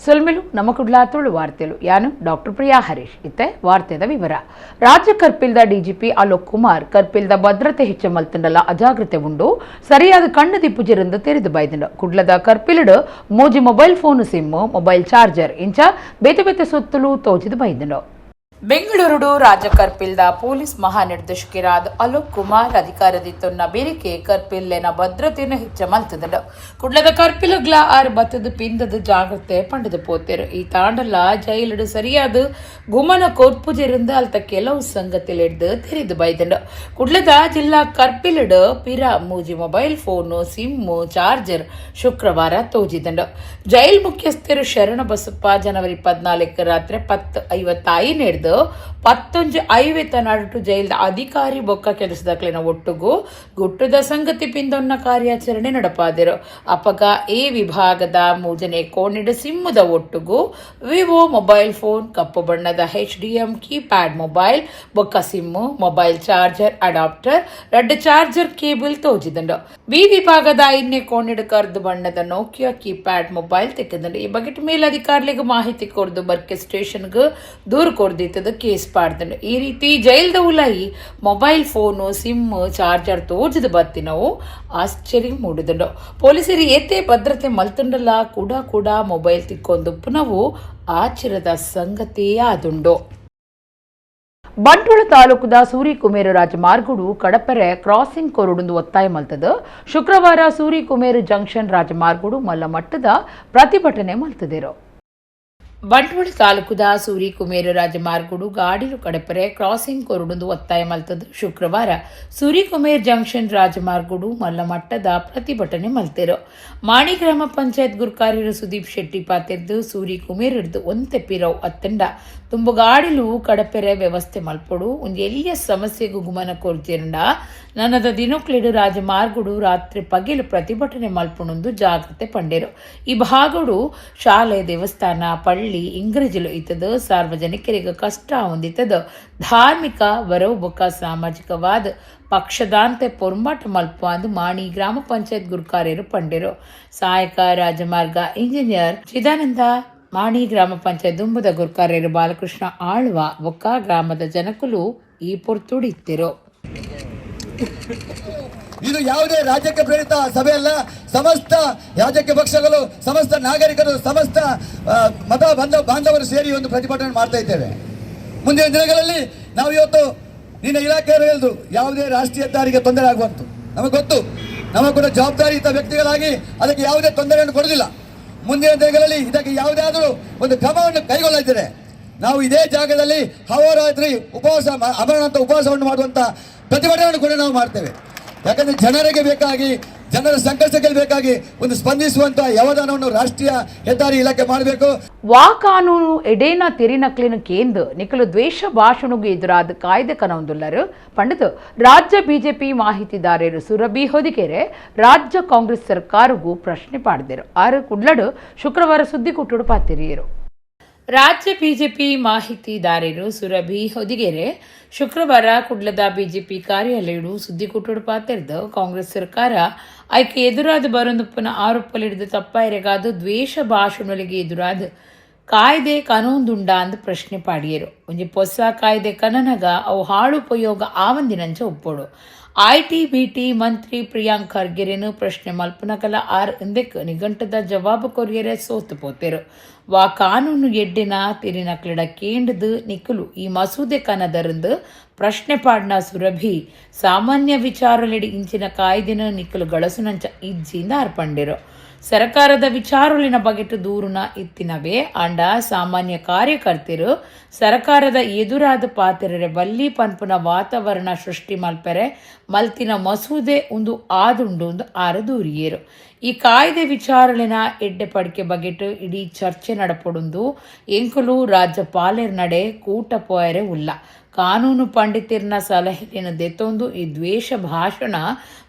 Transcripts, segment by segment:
ಸೊಲ್ಮೆಲು ನಮ್ಮ ಕುಡ್ಲ ತುಳು ವಾರ್ತೆಲು ಯಾನು ಡಾಕ್ಟರ್ ಪ್ರಿಯಾ ಹರೀಶ್. ಇತ್ತೆ ವಾರ್ತೆದ ವಿವರ. ರಾಜ್ಯ ಕರ್ಪಿಲ್ದ ಡಿಜಿಪಿ ಅಲೋಕ್ ಕುಮಾರ್ ಕರ್ಪಿಲ್ದ ಭದ್ರತೆ ಹೆಚ್ಚ ಮಲ್ತಂಡಲ ಅಜಾಗ್ರತೆ ಉಂಡು, ಸರಿಯಾದ ಕಣ್ಣು ದಿಪ್ಪುಜಿರಂದು ತೆರೆದು ಬೈದಂಡು. ಕುಡ್ಲದ ಕರ್ಪಿಲಡು ಮೋಜಿ mobile phone sim, mobile charger ಇಂಚ ಬೇತೆ ಬೇತೆ ಸೊತ್ತುಲು ತೋಜಿದು ಬೈದಂಡು. ಬೆಂಗಳೂರು ರಾಜ್ಯ ಕರ್ಪಿಲ್ದ ಪೊಲೀಸ್ ಮಹಾನಿರ್ದೇಶಕರಾದ ಅಲೋಕ್ ಕುಮಾರ್ ಅಧಿಕಾರದಿತ್ತೊನ್ನ ಬೇರಿಕೆ ಕರ್ಪಿಲ್ಲೆನ ಭದ್ರತೆಯನ್ನು ಹೆಚ್ಚ ಮಲ್ತದಂಡು. ಕುಡ್ಲದ ಕರ್ಪಿಲುಗ್ಲ ಆರು ಬತ್ತದ ಪಿಂದದ ಜಾಗ್ರತೆ ಪಂಡದು ಪೋತೆರು. ಈ ತಾಂಡಲ ಜೈಲುಡು ಸರಿಯಾದ ಗುಮನ ಕೊರ್ಪುಜೆರಿಂದ ಅಲ್ತ ಕೆಲವು ಸಂಗತಿಲಿಡ್ದು ತೆರೆದು ಬೈದಂಡು. ಕುಡ್ಲದ ಜಿಲ್ಲಾ ಕರ್ಪಿಲುಡು ಪಿರ ಮೂಜಿ mobile phone, sim, charger ಶುಕ್ರವಾರ ತೋಜಿದಂಡು. ಜೈಲ್ ಮುಖ್ಯಸ್ಥರು ಶರಣ ಬಸಪ್ಪ ಜನವರಿ 14 ರಾತ್ರಿ 10:55 ಹಿಡ್ದು 11:50 ನಡುಟು ಜೈಲ್ದ ಅಧಿಕಾರಿ ಬೊಕ್ಕ ಕೆಲಸದಕ್ಲಿನ ಒಟ್ಟುಗು ಗುಟ್ಟದ ಸಂಗತಿ ಪಿಂದೊನ್ನ ಕಾರ್ಯಾಚರಣೆ ನಡಪಾದಿರು. ಅಪಗ ಎ ವಿಭಾಗದ ಮೂಜನೆ ಕೋಣಿಡು ಸಿಮ್ಮದ ಒಟ್ಟುಗು ವಿವೋ ಮೊಬೈಲ್ ಫೋನ್, ಕಪ್ಪು ಬಣ್ಣದ ಎಚ್ಡಿಎಂ ಕೀಪ್ಯಾಡ್ ಮೊಬೈಲ್ ಬೊಕ್ಕ ಸಿಮ್ಮು, mobile charger adapter, ರಡ್ಡ್ ಚಾರ್ಜರ್ ಕೇಬಲ್ ತೋಜಿದಂಡು. ಬಿ ವಿಭಾಗದ ಐದನೇ ಕೋಣಿಡು ಕರ್ದು ಬಣ್ಣದ ನೋಕಿಯಾ ಕೀಪ್ಯಾಡ್ ಮೊಬೈಲ್ ತೆಕ್ಕದಂಡು. ಈ ಬಗೆಟ್ ಮೇಲಧಿಕಾರಿಗಳಿಗೆ ಮಾಹಿತಿ ಕೊರ್ದು ಬರ್ಕೆ ಸ್ಟೇಷನ್ಗೆ ದೂರು ಕೊರ್ದಿತ್ತದ ಕೇಸ್ ಪಾಡ್ದಂಡು. ಈ ರೀತಿ ಜೈಲ್ದ ಉಲಾಯಿ mobile phone, sim, charger ತೋಜದ ಬತ್ತಿನವು ಆಶ್ಚರ್ಯ ಮೂಡಿದಂಡು. ಪೊಲೀಸರು ಏತೆ ಭದ್ರತೆ ಮಲ್ತುಂಡಲ ಕೂಡ ಕೂಡ ಮೊಬೈಲ್ ತಿಕ್ಕೊಂದುಪ್ಪುನವು ಆಶ್ಚರ್ಯದ ಸಂಗತಿಯಾದುಂಡು. ಬಂಟ್ವಾಳ ತಾಲೂಕುದ ಸೂರಿಕುಮೇರು ರಾಜಮಾರ್ಗುಡು ಕಡಪೆರೆ ಕ್ರಾಸಿಂಗ್ ಕೊರಡುಂದು ಒತ್ತಾಯ ಮಲ್ತದ. ಶುಕ್ರವಾರ ಸೂರಿಕುಮೇರು ಜಂಕ್ಷನ್ ರಾಜಮಾರ್ಗುಡು ಮಲ್ಲ ಮಟ್ಟದ ಪ್ರತಿಭಟನೆ ಮಲ್ತದಿರು. ಬಂಟ್ವಾಳ ತಾಲೂಕುದ ಸೂರಿಕುಮೇರು ರಾಜಮಾರ್ಗುಡು ಗಾಡಿಲು ಕಡಪರೆ ಕ್ರಾಸಿಂಗ್ ಕೊರಡುಂದು ಒತ್ತಾಯ ಮಲ್ತದ. ಶುಕ್ರವಾರ ಸೂರಿಕುಮೇರ್ ಜಂಕ್ಷನ್ ರಾಜಮಾರ್ಗುಡು ಮಲ್ಲ ಮಟ್ಟದ ಪ್ರತಿಭಟನೆ ಮಲ್ತೆರು. ಮಾಣಿ ಗ್ರಾಮ ಪಂಚಾಯತ್ ಗುರ್ಕಾರ್ಯರು ಸುದೀಪ್ ಶೆಟ್ಟಿ ಪಾತೆರ್ದು, ಸೂರಿಕುಮೇರ್ ಹಿಡ್ದು ಒಂತೆ ಪಿರವ್ ಅತ್ತಂಡ ತುಂಬು ಗಾಡಿಲು ಕಡಪೆರೆ ವ್ಯವಸ್ಥೆ ಮಲ್ಪೊಡು. ಒಂಜಿ ಎಲ್ಯ ಸಮಸ್ಯೆಗೂ ಗುಮನ ಕೊರ್ತಿರಂಡ ನನದ ದಿನಕ್ಲೆಡು ರಾಜಮಾರ್ಗುಡು ರಾತ್ರಿ ಪಗೆಲು ಪ್ರತಿಭಟನೆ ಮಲ್ಪುಣಂದು ಜಾಗ್ರತೆ ಪಂಡೆರು. ಈ ಭಾಗಡು ಶಾಲೆ, ದೇವಸ್ಥಾನ, ಪಳ್ಳಿ, ಇಂಗ್ರಜಿಲು ಇತ್ತದ. ಸಾರ್ವಜನಿಕರಿಗೆ ಕಷ್ಟ ಹೊಂದಿತ್ತದ. ಧಾರ್ಮಿಕ ವರವು ಬೊಕ್ಕ ಸಾಮಾಜಿಕವಾದ ಪಕ್ಷದಾಂತೆ ಪೊರ್ಂಬಾಟ ಮಲ್ಪುವಂದು ಮಾಣಿ ಗ್ರಾಮ ಪಂಚಾಯತ್ ಗುರುಕಾರ್ಯರು ಪಂಡೆರು. ಸಹಾಯಕ ರಾಜಮಾರ್ಗ ಇಂಜಿನಿಯರ್ ಚಿದಾನಂದ, ಮಾಣಿ ಗ್ರಾಮ ಪಂಚಾಯತ್ ದುಂಬುದ ಗುರ್ಕಾರ್ಯರು ಬಾಲಕೃಷ್ಣ ಆಳ್ವ ಬೊಕ್ಕ ಗ್ರಾಮದ ಜನಕುಲು ಈ ಪೊರ್ತುಡಿತ್ತಿರು. ಇದು ಯಾವುದೇ ರಾಜ್ಯಕ್ಕೆ ಪ್ರೇರಿತ ಸಭೆ ಅಲ್ಲ. ಸಮಸ್ತ ರಾಜಕೀಯ ಪಕ್ಷಗಳು, ಸಮಸ್ತ ನಾಗರಿಕರು, ಸಮಸ್ತ ಮತ ಬಾಂಧವರು ಸೇರಿ ಒಂದು ಪ್ರತಿಭಟನೆ ಮಾಡ್ತಾ ಇದ್ದೇವೆ. ಮುಂದಿನ ದಿನಗಳಲ್ಲಿ ನಾವು ಇವತ್ತು ನಿನ್ನ ಇಲಾಖೆಯವರು ಹೇಳಿದ್ರು, ಯಾವುದೇ ರಾಷ್ಟ್ರೀಯ ಹೆದ್ದಾರಿಗೆ ತೊಂದರೆ ಆಗುವಂತು. ನಮಗೆ ಗೊತ್ತು, ನಮಗೆ ಕೂಡ ಜವಾಬ್ದಾರಿಯುತ ವ್ಯಕ್ತಿಗಳಾಗಿ ಅದಕ್ಕೆ ಯಾವುದೇ ತೊಂದರೆಯನ್ನು ಕೊಡುವುದಿಲ್ಲ. ಮುಂದಿನ ದಿನಗಳಲ್ಲಿ ಇದಕ್ಕೆ ಯಾವುದಾದರೂ ಒಂದು ಕ್ರಮವನ್ನು ಕೈಗೊಳ್ಳದಿದ್ದರೆ ನಾವು ಇದೇ ಜಾಗದಲ್ಲಿ ಅಹೋರಾತ್ರಿ ಉಪವಾಸ, ಅಮರನಾಥ ಉಪವಾಸವನ್ನು ಮಾಡುವಂತ ಪ್ರತಿಭಟನೆಯನ್ನು ಕೂಡ ನಾವು ಮಾಡ್ತೇವೆ. ಯಾಕಂದ್ರೆ ಜನರಿಗೆ ಬೇಕಾಗಿ, ಜನರ ಸಂಕಷ್ಟಕ್ಕೆ ಬೇಕಾಗಿ ಒಂದು ಸ್ಪಂದಿಸುವಂತ ಯವದಾನವನ್ನು ರಾಷ್ಟ್ರೀಯ ಹೆದ್ದಾರಿ ಇಲಾಖೆ ಮಾಡಬೇಕು. ವಾ ಕಾನೂನು ಎಡೇನ ತೆರಿನಕ್ಲಿನ ಕೇಂದ್ ನಿಕಲು ದ್ವೇಷ ಭಾಷಣಗೂ ಎದುರಾದ ಕಾಯ್ದೆ ಕನವೊಂದುಲ್ಲರು ಪಂಡದು ರಾಜ್ಯ ಬಿಜೆಪಿ ಮಾಹಿತಿದಾರರು ಸುರಭಿ ಹೊದಿಕೆರೆ ರಾಜ್ಯ ಕಾಂಗ್ರೆಸ್ ಸರ್ಕಾರಗೂ ಪ್ರಶ್ನೆ ಪಾಡ್ದರು. ಆರು ಕುಡ್ಲಡು ಶುಕ್ರವಾರ ಸುದ್ದಿ ಕುಟ್ಟುಡು ಪಾತಿರಿಯರು. ರಾಜ್ಯ ಬಿಜೆಪಿ ಮಾಹಿತಿದಾರರು ಸುರಭಿ ಹೊದಿಗೆರೆ ಶುಕ್ರವಾರ ಕುಡ್ಲದ ಬಿಜೆಪಿ ಕಾರ್ಯಾಲಯಡು ಸುದ್ದಿ ಕುಟ್ಟುಡು ಪಾತೆರ್ದು, ಕಾಂಗ್ರೆಸ್ ಸರ್ಕಾರ ಆಯ್ಕೆ ಎದುರಾದ ಬರೊಂದುಪ್ಪನ ಆರೋಪಲಿಡಿದು ತಪ್ಪಾಯಿರೆಗಾದು ದ್ವೇಷ ಭಾಷಣಗಳಿಗೆ ಎದುರಾದ ಕಾಯ್ದೆ ಕಾನೂನುಂಡ ಅಂದ್ ಪ್ರಶ್ನೆ ಪಾಡಿಯರು. ಒಂಜಿ ಪೊಸ ಕಾಯ್ದೆ ಕನನಗ ಅವು ಹಾಳು ಉಪಯೋಗ ಆವಂದಿನಂಚ ಒಪ್ಪೋಡು. IT BT ಮಂತ್ರಿ ಪ್ರಿಯಾಂಕ್ ಖರ್ಗೆರೆನು ಪ್ರಶ್ನೆ ಮಲ್ಪನಕಲ ಆರ್ ಇಂದೆಕ್ ನಿಘಂಟದ ಜವಾಬು ಕೊರಿಯರೆ ಸೋತು ಪೋತೆರು. ವಾ ಕಾನೂನು ಎಡ್ಡಿನ ತಿರಿನಕ್ಲಿಡ ಕೇಂಡ್ದು ನಿಕ್ಕುಲು ಈ ಮಸೂದೆ ಕನದರಂದು ಪ್ರಶ್ನೆ ಪಾಡ್ನ ಸುರಭಿ, ಸಾಮಾನ್ಯ ವಿಚಾರಲೆಡಿ ಇಂಚಿನ ಕಾಯ್ದೆನ ನಿಕ್ಕಲು ಗಳಸುನಂಚ ಇಜ್ಜಿಂದ ಅರ್ಪಂಡಿರು. ಸರ್ಕಾರದ ವಿಚಾರಲಿನ ಬಗೆಟ್ ದೂರುನ ಇತ್ತಿನವೇ ಆಂಡ ಸಾಮಾನ್ಯ ಕಾರ್ಯಕರ್ತರು ಸರ್ಕಾರದ ಎದುರಾದ ಪಾತಿರರೆ ಬಲ್ಲಿ ಪನ್ಪುನ ವಾತಾವರಣ ಸೃಷ್ಟಿ ಮಲ್ಪೆರೆ ಮಲ್ತಿನ ಮಸೂದೆ ಒಂದು ಆದುಂಡು ಒಂದು ಆರು ದೂರಿಯೇರು. ಈ ಕಾಯ್ದೆ ವಿಚಾರಲಿನ ಎಡ್ಡೆ ಪಡಿಕೆ ಬಗೆಟ್ ಇಡೀ ಚರ್ಚೆ ನಡಪೊಡುಂದು ಎಂಕುಲು ರಾಜ್ಯಪಾಲರ ನಡೆ ಕೂಟ ಪೋಯರೆ ಉಲ್ಲ. ಕಾನೂನು ಪಂಡಿತಿರ್ನ ಸಲಹೆಯನ್ನು ದೆತ್ತೊಂದು ಈ ದ್ವೇಷ ಭಾಷಣ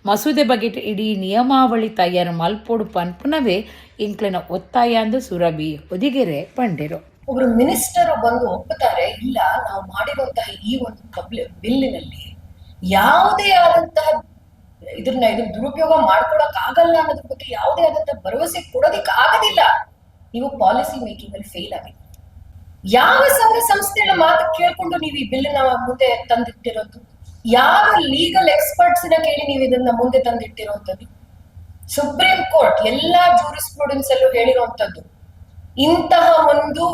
ಮಸೂದೆ ಬಗೆಟ್ ಇಡೀ ನಿಯಮಾವಳಿ ತಯಾರು ಮಲ್ಪೊಡು ಪನ್ಪುನವೇ ಇಂಕ್ಲಿನ ಒತ್ತಾಯ ಅಂದು ಸುರಭಿ ಹೊದಿಗೆರೆ ಪಂಡೆರು. ಒಬ್ರು ಮಿನಿಸ್ಟರ್ ಬಂದು ಒಪ್ಪುತ್ತಾರೆ, ಇಲ್ಲ, ನಾವು ಮಾಡಿರುವಂತಹ ಈ ಒಂದು ಪಬ್ಲಿಕ್ ಬಿಲ್ಲಿನಲ್ಲಿ ಯಾವುದೇ ಆದಂತಹ ಇದನ್ನ ದುರುಪಯೋಗ ಮಾಡ್ಕೊಳಕ್ ಆಗಲ್ಲ ಅನ್ನೋದ್ರ ಬಗ್ಗೆ ಯಾವುದೇ ಆದಂತಹ ಭರವಸೆ ಕೊಡೋದಿಕ್ ಆಗೋದಿಲ್ಲ. ನೀವು ಪಾಲಿಸಿ ಮೇಕಿಂಗ್ ಅಲ್ಲಿ ಫೇಲ್ ಆಗಿದೆ. ಯಾವ ಸಂಘ ಸಂಸ್ಥೆಗಳ ಮಾತು ಕೇಳ್ಕೊಂಡು ನೀವು ಈ ಬಿಲ್ ನ ಮುಂದೆ ತಂದಿಟ್ಟಿರೋದು? ಯಾವ ಲೀಗಲ್ ಎಕ್ಸ್ಪರ್ಟ್ಸ್ ನ ಕೇಳಿ ನೀವು ಇದನ್ನ ಮುಂದೆ ತಂದಿಟ್ಟಿರುವಂತದ್ದು? ಸುಪ್ರೀಂ ಕೋರ್ಟ್ ಎಲ್ಲಾ ಜೂರಿಸ್ಪ್ರೂಡೆನ್ಸ್ ಅಲ್ಲೂ ಹೇಳಿರುವಂತದ್ದು, ಇಂತಹ ಒಂದು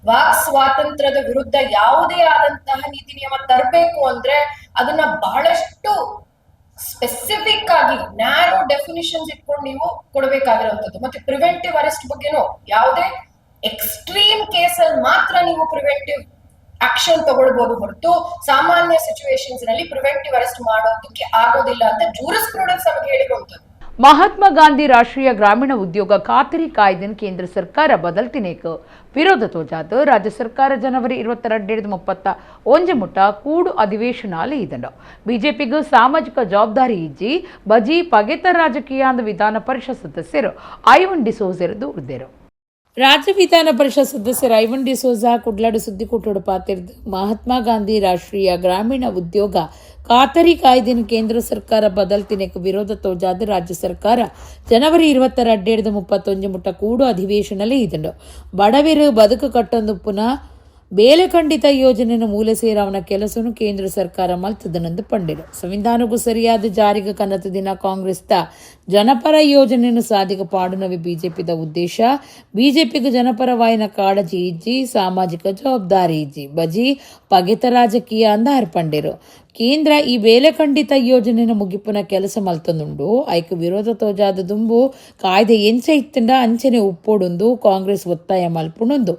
ವಾಕ್ ಸ್ವಾತಂತ್ರ್ಯದ ವಿರುದ್ಧ ಯಾವುದೇ ಆದಂತಹ ನೀತಿ ನಿಯಮ ತರಬೇಕು ಅಂದ್ರೆ ಅದನ್ನ ಬಹಳಷ್ಟು ಸ್ಪೆಸಿಫಿಕ್ ಆಗಿ ನ್ಯಾರೋ ಡೆಫಿನಿಷನ್ಸ್ ಇಟ್ಕೊಂಡು ನೀವು ಕೊಡಬೇಕಾಗಿರುವಂತದ್ದು. ಮತ್ತೆ ಪ್ರಿವೆಂಟಿವ್ ಅರೆಸ್ಟ್ ಬಗ್ಗೆನೂ ಯಾವುದೇ ಎಕ್ಸ್ಟ್ರೀಮ್ ಕೇಸಲ್ಲಿ ಮಾತ್ರ ನೀವು ಪ್ರಿವೆಂಟಿವ್ ಆಕ್ಷನ್ ತಗೊಳ್ಬಹುದು ಹೊರತು ಸಾಮಾನ್ಯ ಸಿಚುವೇಶನ್ಸ್ ನಲ್ಲಿ ಪ್ರಿವೆಂಟಿವ್ ಅರೆಸ್ಟ್ ಮಾಡೋದಕ್ಕೆ ಆಗೋದಿಲ್ಲ ಅಂತ ಜೂರಿಸ್ಪ್ರೂಡೆನ್ಸ್ ನಮಗೆ ಹೇಳಿರುವಂತದ್ದು. ಮಹಾತ್ಮ ಗಾಂಧಿ ರಾಷ್ಟ್ರೀಯ ಗ್ರಾಮೀಣ ಉದ್ಯೋಗ ಖಾತರಿ ಕಾಯ್ದೆಯನ್ನು ಕೇಂದ್ರ ಸರ್ಕಾರ ಬದಲ್ತಿನೇಕ ವಿರೋಧ ತೋಜಾದು ರಾಜ್ಯ ಸರ್ಕಾರ ಜನವರಿ 22 31 ಮುಟ್ಟ ಕೂಡು ಅಧಿವೇಶನ ಇದನ್ನು. ಬಿಜೆಪಿಗೂ ಸಾಮಾಜಿಕ ಜವಾಬ್ದಾರಿ ಇಜ್ಜಿ, ಬಜಿ ಪಗೆತ ರಾಜಕೀಯ ಅಂದ ವಿಧಾನ ಪರಿಷತ್ ಸದಸ್ಯರು ಐವನ್ ಡಿಸೋಜರು ದೂರಿದರು. ರಾಜ್ಯ ವಿಧಾನ ಪರಿಷತ್ ಸದಸ್ಯರು ಐವನ್ ಡಿಸೋಜಾ ಕುಡ್ಲಾಡು ಸುದ್ದಿಕೂಟೋಡು ಪಾತಿರ್ದು, ಮಹಾತ್ಮ ಗಾಂಧಿ ರಾಷ್ಟ್ರೀಯ ಗ್ರಾಮೀಣ ಉದ್ಯೋಗ ಖಾತರಿ ಕಾಯ್ದೆಯನ್ನು ಕೇಂದ್ರ ಸರ್ಕಾರ ಬದಲ್ತಿನೆಕ್ ವಿರೋಧ ತೋಜಾದ ರಾಜ್ಯ ಸರ್ಕಾರ ಜನವರಿ 22 31 ಮುಟ್ಟ ಕೂಡು ಅಧಿವೇಶನದಲ್ಲಿ ಇದನ್ನು. ಬಡವಿರು ಬದುಕು ಕಟ್ಟೊಂದು ಪುನಃ ಬೇಲೆ ಖಂಡಿತ ಯೋಜನೆಯನ್ನು ಮೂಲೆ ಸೇರಾವನ ಕೆಲಸನು ಕೇಂದ್ರ ಸರ್ಕಾರ ಮಲ್ತದನೆಂದು ಪಂಡಿರು. ಸಂವಿಧಾನಕ್ಕೂ ಸರಿಯಾದ ಜಾರಿಗೆ ಕನ್ನತ ದಿನ ಕಾಂಗ್ರೆಸ್ದ ಜನಪರ ಯೋಜನೆಯನ್ನು ಸಾಧಿಕ ಪಾಡುನವಿ ಬಿಜೆಪಿದ ಉದ್ದೇಶ. ಬಿಜೆಪಿಗೆ ಜನಪರವಾಯಿನ ಕಾಳಜಿ ಇಜ್ಜಿ, ಸಾಮಾಜಿಕ ಜವಾಬ್ದಾರಿ ಇಜ್ಜಿ, ಬಜಿ ಪಗೆತ ರಾಜಕೀಯ ಅಂದ ಅರ್ಪಂಡಿರು. ಕೇಂದ್ರ ಈ ಬೇಲೆ ಖಂಡಿತ ಯೋಜನೆಯನ್ನು ಮುಗಿಪುನ ಕೆಲಸ ಮಲ್ತೊಂದುಂಡು. ಐಕ್ ವಿರೋಧ ತೋಜಾದ ದುಂಬು ಕಾಯ್ದೆ ಎಂಚ ಇತ್ತಂಡ ಅಂಚನೆ ಉಪ್ಪೋಡುಂದು ಕಾಂಗ್ರೆಸ್ ಒತ್ತಾಯ ಮಲ್ಪುಣೊಂದು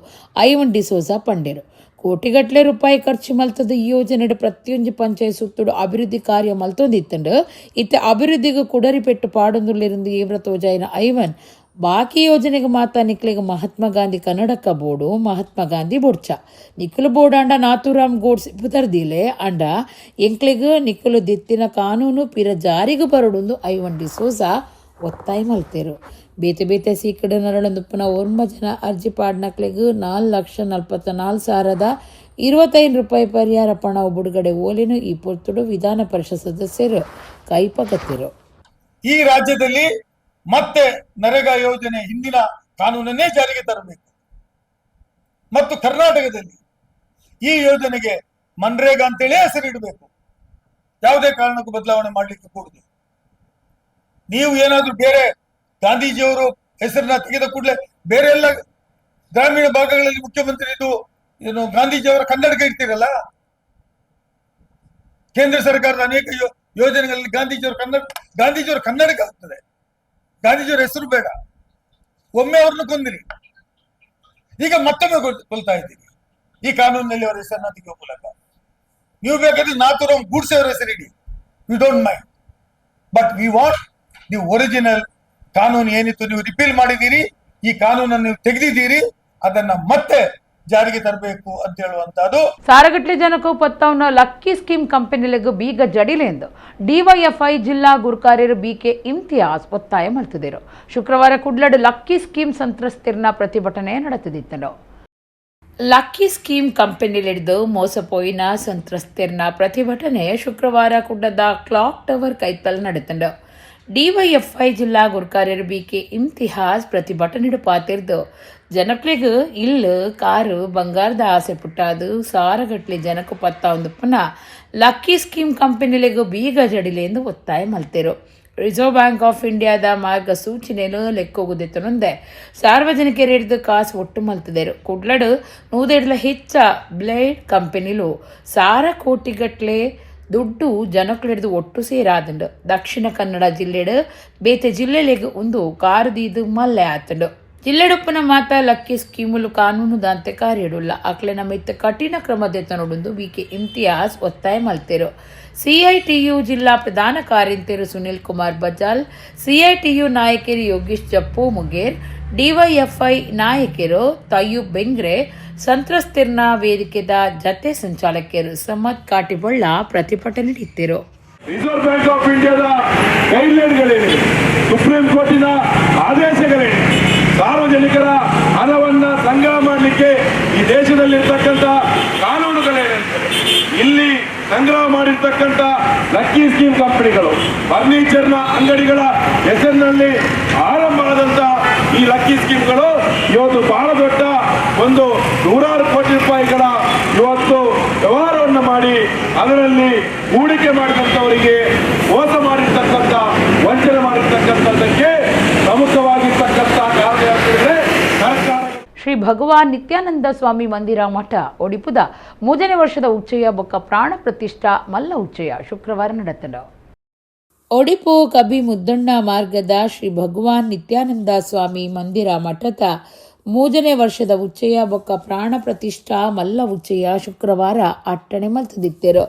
ಐವನ್ ಡಿಸೋಜಾ ಪಂಡಿರು. ಕೋಟಿಗಟ್ಟಲೆ ರೂಪಾಯಿ ಖರ್ಚು ಮಲ್ತದ ಈ ಯೋಜನೆ ಪ್ರತಿಯೊಂದು ಪಂಚಾಯತ್ ಸುತ್ತುಡು ಅಭಿವೃದ್ಧಿ ಕಾರ್ಯ ಮಲ್ತೊಂದಿತ್ತಂಡು. ಇತ್ತೆ ಅಭಿವೃದ್ಧಿಗೆ ಕುಡರಿ ಪೆಟ್ಟು ಪಾಡೊಂದುಲ್ಲಿருந்து ಏವ್ರ ತೋಜಾಯಿನ ಐವನ್, ಬಾಕಿ ಯೋಜನೆಗೆ ಮಾತಾ ನಿಕ್ಲಿಗೆ ಮಹಾತ್ಮ ಗಾಂಧಿ ಕನ್ನಡಕ ಬೋಡು, ಮಹಾತ್ಮ ಗಾಂಧಿ ಬೊಡ್ಚ. ನಿಕ್ಕಲು ಬೋಡಾಂಡ ನಾಥೂರಾಮ್ ಗೋಡ್ಸೆ ಪುದರ್ದಿಲೆ ಅಂಡ ಎಂಕ್ಲಿಗ್ ನಿಕ್ಕಲು ದಿತ್ತಿನ ಕಾನೂನು ಪಿರ ಜಾರಿಗೆ ಬರಡುಂದು ಐವನ್ ಡಿಸೋಜಾ ಒತ್ತಾಯ ಮಲ್ತೇರು. ಬೇತೆ ಬೇತೆ ಸೀಕಡೆ ನರಳೊಂದು ಪುನಃ ಒರ್ಂಬ ಜನ ಅರ್ಜಿ ಪಾಡ್ನಕ್ಲೆಗ್ 4,44,025 ರೂಪಾಯಿ ಪರಿಹಾರ ಪಣ ಬಿಡುಗಡೆ ಓಲಿನು ಈ ಪೊರ್ತುಡು ವಿಧಾನ ಪರಿಷತ್ ಸದಸ್ಯರು ಕೈಪಗತ್ತಿರು. ಈ ರಾಜ್ಯದಲ್ಲಿ ಮತ್ತೆ ನರೇಗಾ ಯೋಜನೆ ಹಿಂದಿನ ಕಾನೂನನ್ನೇ ಜಾರಿಗೆ ತರಬೇಕು ಮತ್ತು ಕರ್ನಾಟಕದಲ್ಲಿ ಈ ಯೋಜನೆಗೆ ಮನ್ರೇಗಾ ಅಂತೇಳಿ ಹೆಸರಿಡಬೇಕು. ಯಾವುದೇ ಕಾರಣಕ್ಕೂ ಬದಲಾವಣೆ ಮಾಡಲಿಕ್ಕೆ ಕೂಡದು. ನೀವು ಏನಾದ್ರೂ ಬೇರೆ ಗಾಂಧೀಜಿಯವರು ಹೆಸರನ್ನ ತೆಗೆದ ಕೂಡಲೇ ಬೇರೆ ಎಲ್ಲ ಗ್ರಾಮೀಣ ಭಾಗಗಳಲ್ಲಿ ಮುಖ್ಯಮಂತ್ರಿ ಇದು ಏನು ಗಾಂಧೀಜಿಯವರ ಕನ್ನಡಕ ಇಡ್ತೀರಲ್ಲ. ಕೇಂದ್ರ ಸರ್ಕಾರದ ಅನೇಕ ಯೋಜನೆಗಳಲ್ಲಿ ಗಾಂಧೀಜಿಯವರ ಕನ್ನಡಕ ಆಗ್ತದೆ, ಗಾಂಧೀಜಿಯವರ ಹೆಸರು ಬೇಡ. ಒಮ್ಮೆ ಅವ್ರನ್ನ ಕೊಂದಿರಿ, ಈಗ ಮತ್ತೊಮ್ಮೆ ಕೊಲ್ತಾ ಇದ್ದೀರಿ ಈ ಕಾನೂನಿನಲ್ಲಿ ಅವರ ಹೆಸರನ್ನ ತೆಗೆಯುವ ಮೂಲಕ. ನೀವು ಬೇಕಾದ್ರೆ ನಾಥೂರಾಮ್ ಗೂಡ್ಸೆ ಅವರ ಹೆಸರಿಡಿ, we don't mind, but we want the original ಕಾನೂನು. ಏನಿತ್ತು, ನೀವು ರಿಪೀಲ್ ಮಾಡಿದ್ದೀರಿ, ಈ ಕಾನೂನನ್ನು ನೀವು ತೆಗೆದಿದ್ದೀರಿ, ಅದನ್ನ ಮತ್ತೆ ಜಾರಿಗೆ ತರಬೇಕು ಅಂತ ಹೇಳುವಂತಹದ್ದು. ಸಾರಗಟ್ಲೆ ಜನಕ್ಕೂ ಪತ್ತವನ ಲಕ್ಕಿ ಸ್ಕೀಮ್ ಕಂಪನಿಲಿಗೂ ಬೀಗ ಜಡಿಲೆ ಎಂದು ಡಿವೈಎಫ್ಐ ಜಿಲ್ಲಾ ಗುರ್ಕಾರ್ಯರು ಬಿಕೆ ಇಮ್ತಿಯಾಸ್ ಒತ್ತಾಯ ಮಲ್ತಿದ್ದರು. ಶುಕ್ರವಾರ ಕುಡ್ಲಡು ಲಕ್ಕಿ ಸ್ಕೀಮ್ ಸಂತ್ರಸ್ತಿರ್ನ ಪ್ರತಿಭಟನೆ ನಡೆದಿತ್ತನು. ಲಕ್ಕಿ ಸ್ಕೀಮ್ ಕಂಪನಿಲಿಡ್ದು ಮೋಸಪೋಯಿನ ಸಂತ್ರಸ್ತಿರ್ನ ಪ್ರತಿಭಟನೆ ಶುಕ್ರವಾರ ಕುಡ್ಲದ ಕ್ಲಾಕ್ ಟವರ್ ಕೈತಲ್ ನಡೆತಂಡು. ಡಿವೈಎಫ್ಐ ಜಿಲ್ಲಾ ಗುರ್ಕಾರ್ಯರು ಬಿಕೆ ಇಮ್ತಿಹಾಸ್ ಪ್ರತಿಭಟನೆ ಪಾತಿರ್ದು, ಜನಕ್ಲೆಗ್ ಇಲ್ಲು, ಕಾರು, ಬಂಗಾರದ ಆಸೆ ಪುಟ್ಟಾದು ಸಾರಗಟ್ಲೆ ಜನಕು ಪತ್ತ ಒಂದು ಪುನಃ ಲಕ್ಕಿ ಸ್ಕೀಮ್ ಕಂಪನಿಲಿಗೂ ಬೀಗ ಜಡಿಲೆ ಎಂದು ಒತ್ತಾಯ ಮಲ್ತಿರು. Reserve bank of ಇಂಡಿಯಾದ ಮಾರ್ಗಸೂಚನೆಯನ್ನು ಲೆಕ್ಕೋಗುದೆತ್ತನೊಂದೆ ಸಾರ್ವಜನಿಕರು ಹಿಡಿದು ಕಾಸು ಒಟ್ಟು ಮಲ್ತದೇರು. ಕುಡ್ಲಡು ನೂದೆಡ್ಲ ಹೆಚ್ಚ ಬ್ಲೇಡ್ ಕಂಪನಿಲು ಸಾರ ಕೋಟಿಗಟ್ಲೆ ದುಡ್ಡು ಜನಕ್ಲೆಡ್ದು ಒಟ್ಟು ಸೇರಾದಂಡು. ದಕ್ಷಿಣ ಕನ್ನಡ ಜಿಲ್ಲೆಡು ಬೇತೆ ಜಿಲ್ಲೆಲೆಗ್ ಒಂದು ಕಾರುದೀದು ಮಲ್ಲೆ ಆತಂಡು. ಜಿಲ್ಲೆಡುಪ್ಪನ ಮಾತ ಲಕ್ಕಿ ಸ್ಕೀಮುಲು ಕಾನೂನು ದಾಂತೆ ಕಾರ್ಯಡುಲ್ಲ. ಅಕ್ಲೆನ ಮಿತ್ತ ಕಠಿಣ ಕ್ರಮ ದೆತ್ತನೊಡುಂದು ಬಿ ಕೆ ಇಮ್ತಿಯಾಸ್ ಒತ್ತಾಯ ಮಲ್ತೆರು. ಸಿಐಟಿಯು ಜಿಲ್ಲಾ ಪ್ರಧಾನ ಕಾರ್ಯಂತೆರು ಸುನಿಲ್ ಕುಮಾರ್ ಬಜಾಲ್, ಸಿಐಟಿಯು ನಾಯಕರು ಯೋಗೇಶ್ ಜಪ್ಪು ಮುಗೇರ್, ಡಿವೈಎಫ್ಐ ನಾಯಕರು ತಯ್ಯೂಬ್ ಬೆಂಗ್ರೆ, ಸಂತ್ರಸ್ತಿರ್ನ ವೇದಿಕೆದ ಜತೆ ಸಂಚಾಲಕರು ಸಮದ್ ಕಾಟಿಬೊಳ್ಳ ಪ್ರತಿಭಟನೆ ಇತ್ತಿರು. Reserve bank of ಇಂಡಿಯಾದ ಗೈಡ್ಲೈನ್ಗಳೇನಿವೆ, ಸುಪ್ರೀಂ ಕೋರ್ಟಿನ ಆದೇಶಗಳೇನಿವೆ, ಸಾರ್ವಜನಿಕರ ಹಣವನ್ನ ಸಂಗ್ರಹ ಮಾಡಲಿಕ್ಕೆ ಈ ದೇಶದಲ್ಲಿರ್ತಕ್ಕಂಥ ಕಾನೂನುಗಳೇನಂತಾರೆ, ಇಲ್ಲಿ ಸಂಗ್ರಹ ಮಾಡಿರ್ತಕ್ಕಂಥ ಲಕ್ಕಿ ಸ್ಕೀಮ್ ಕಂಪನಿಗಳು, ಫರ್ನಿಚರ್ನ ಅಂಗಡಿಗಳ ಹೆಸರಿನಲ್ಲಿ ಆರಂಭ ಆದಂತ ಈ ಲಕ್ಕಿ ಸ್ಕೀಮ್ಗಳು ಇವತ್ತು ಬಹಳ ದೊಡ್ಡ ಒಂದು ನೂರಾರು ಕೋಟಿ ರೂಪಾಯಿಗಳ ಇವತ್ತು ವ್ಯವಹಾರವನ್ನು ಮಾಡಿ ಅದರಲ್ಲಿ ಹೂಡಿಕೆ ಮಾಡಿದಂಥವರಿಗೆ ಮೋಸ ಮಾಡಿರ್ತಕ್ಕಂಥ, ವಂಚನೆ ಮಾಡಿರ್ತಕ್ಕಂಥದ್ದಕ್ಕೆ ಪ್ರಮುಖವಾಗಿರ್ತಕ್ಕಂಥ ಕಾರಣ ಅಂತ ಸರ್ಕಾರ. ಶ್ರೀ ಭಗವಾನ್ ನಿತ್ಯಾನಂದ ಸ್ವಾಮಿ ಮಂದಿರ ಮಠ ಒಡಿಪುದ ಮೂರನೇ ವರ್ಷದ ಉಚ್ಚಯ ಬೊಕ್ಕ ಪ್ರಾಣ ಪ್ರತಿಷ್ಠಾ ಮಲ್ಲ ಉಚ್ಚಯ ಶುಕ್ರವಾರ ನಡೆತನು. ಒಡಿಪು ಕಬಿ ಮುದ್ದಣ್ಣ ಮಾರ್ಗದ ಶ್ರೀ ಭಗವಾನ್ ನಿತ್ಯಾನಂದ ಸ್ವಾಮಿ ಮಂದಿರ ಮಠದ ಮೂರನೇ ವರ್ಷದ ಉಚ್ಚಯ ಬೊಕ್ಕ ಪ್ರಾಣ ಪ್ರತಿಷ್ಠಾ ಮಲ್ಲ ಉಚ್ಚಯ ಶುಕ್ರವಾರ ಅಟ್ಟಣೆ ಮಲ್ತದಿತ್ತೆರು.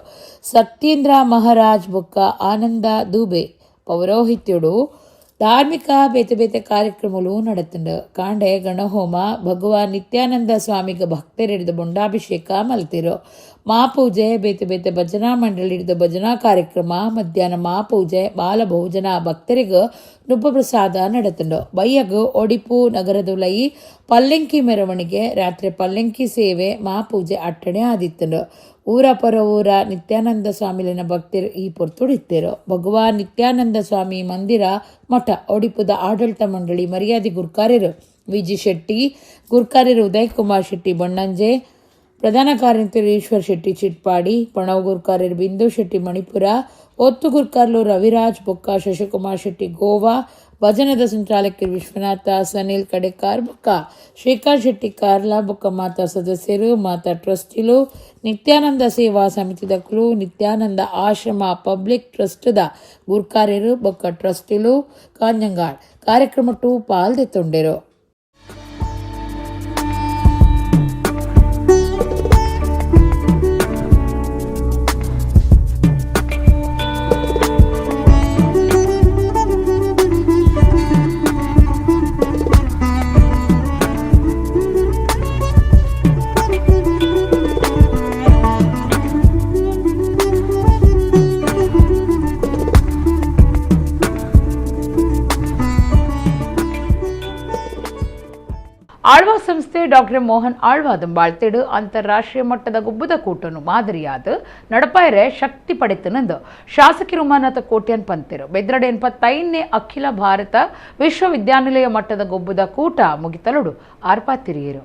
ಸತ್ಯೇಂದ್ರ ಮಹಾರಾಜ್ ಬೊಕ್ಕ ಆನಂದ ದೂಬೆ ಪೌರೋಹಿತ್ಯುಡು ಧಾರ್ಮಿಕ ಬೇತೆ ಬೇತೆ ಕಾರ್ಯಕ್ರಮಗಳು ನಡೆತಂಡು. ಕಾಂಡೆ ಗಣಹೋಮ, ಭಗವಾನ್ ನಿತ್ಯಾನಂದ ಸ್ವಾಮಿಗೆ ಭಕ್ತರಿಡಿದ ಬೊಂಡಾಭಿಷೇಕ ಮಲ್ತಿರು. ಮಾಪೂಜೆ, ಬೇತೆ ಬೇತೆ ಭಜನಾ ಮಂಡಳಿ ಹಿಡಿದ ಭಜನಾ ಕಾರ್ಯಕ್ರಮ, ಮಧ್ಯಾಹ್ನ ಮಾಪೂಜೆ, ಬಾಲಭೋಜನ, ಭಕ್ತರಿಗೆ ನುಬ್ಬ ಪ್ರಸಾದ ನಡೆತಂಡು. ಬಯ್ಯಗು ಒಡಿಪು ನಗರದುಲೈ ಪಲ್ಲೆಂಕಿ ಮೆರವಣಿಗೆ, ರಾತ್ರಿ ಪಲ್ಲೆಂಕಿ ಸೇವೆ, ಮಾಪೂಜೆ ಅಟ್ಟಣೆ ಆದಿತ್ತಂಡು. ಊರ ಪರ ಊರ ನಿತ್ಯಾನಂದ ಸ್ವಾಮಿಲಿನ ಭಕ್ತರು ಈ ಪೊರ್ತುಡಿತ್ತೇರು. ಭಗವಾನ್ ನಿತ್ಯಾನಂದ ಸ್ವಾಮಿ ಮಂದಿರ ಮಠ ಒಡಿಪುದ ಆಡಳಿತ ಮಂಡಳಿ ಮರ್ಯಾದೆ ಗುರ್ಕಾರ್ಯರು ವಿ.ಜಿ. ಶೆಟ್ಟಿ, ಗುರ್ಕಾರ್ಯರು ಉದಯ್ ಕುಮಾರ್ ಶೆಟ್ಟಿ ಬಣ್ಣಂಜೆ, ಪ್ರಧಾನ ಕಾರ್ಯಂತರು ಈಶ್ವರ್ ಶೆಟ್ಟಿ ಚಿಟ್ಪಾಡಿ, ಪ್ರಣವ್ ಗುರ್ಕಾರ್ಯರು ಬಿಂದು ಶೆಟ್ಟಿ ಮಣಿಪುರ, ಒತ್ತು ಗುರ್ಕಾರ್ಲು ರವಿರಾಜ್ ಬೊಕ್ಕ ಶಶಿಕುಮಾರ್ ಶೆಟ್ಟಿ ಗೋವಾ, ಭಜನದ ಸಂಚಾಲಕರು ವಿಶ್ವನಾಥ ಸನಿಲ್ ಕಡೆಕಾರ್ ಬೊಕ್ಕ ಶ್ರೀಕಾಂತ್ ಶೆಟ್ಟಿ ಕಾರ್ಲಾ ಬೊಕ್ಕ ಮಾತಾ ಸದಸ್ಯರು, ಮಾತಾ ಟ್ರಸ್ಟಿಲು, ನಿತ್ಯಾನಂದ ಸೇವಾ ಸಮಿತಿದಕ್ಲು, ನಿತ್ಯಾನಂದ ಆಶ್ರಮ ಪಬ್ಲಿಕ್ ಟ್ರಸ್ಟ್ದ ಗುರ್ಕಾರ್ಯರು ಬೊಕ್ಕ ಟ್ರಸ್ಟಿಲು ಕಾಂಜಂಗಾಡ್ ಕಾರ್ಯಕ್ರಮ ಟು ಪಾಲ್ದೆತ್ತೊಂಡೆರು. ಆಳ್ವಾ ಸಂಸ್ಥೆ ಡಾಕ್ಟರ್ ಮೋಹನ್ ಆಳ್ವಾ ದಂಬಾಳ್ತೇಡು ಅಂತಾರಾಷ್ಟ್ರೀಯ ಮಟ್ಟದ ಗುಬ್ಬದ ಕೂಟನು ಮಾದರಿಯಾದ ನಡಪಾಯರೆ ಶಕ್ತಿ ಪಡೆತನಂದು ಶಾಸಕಿ ಉಮಾನಾಥ ಕೋಟ್ಯಾನ್ ಪಂತೆರು. ಬೆದ್ರಡೆ 85ನೇ ಅಖಿಲ ಭಾರತ ವಿಶ್ವವಿದ್ಯಾನಿಲಯ ಮಟ್ಟದ ಗೊಬ್ಬದ ಕೂಟ ಮುಗಿತಲುಡು ಆರ್ಪಾತಿರಿಯರು.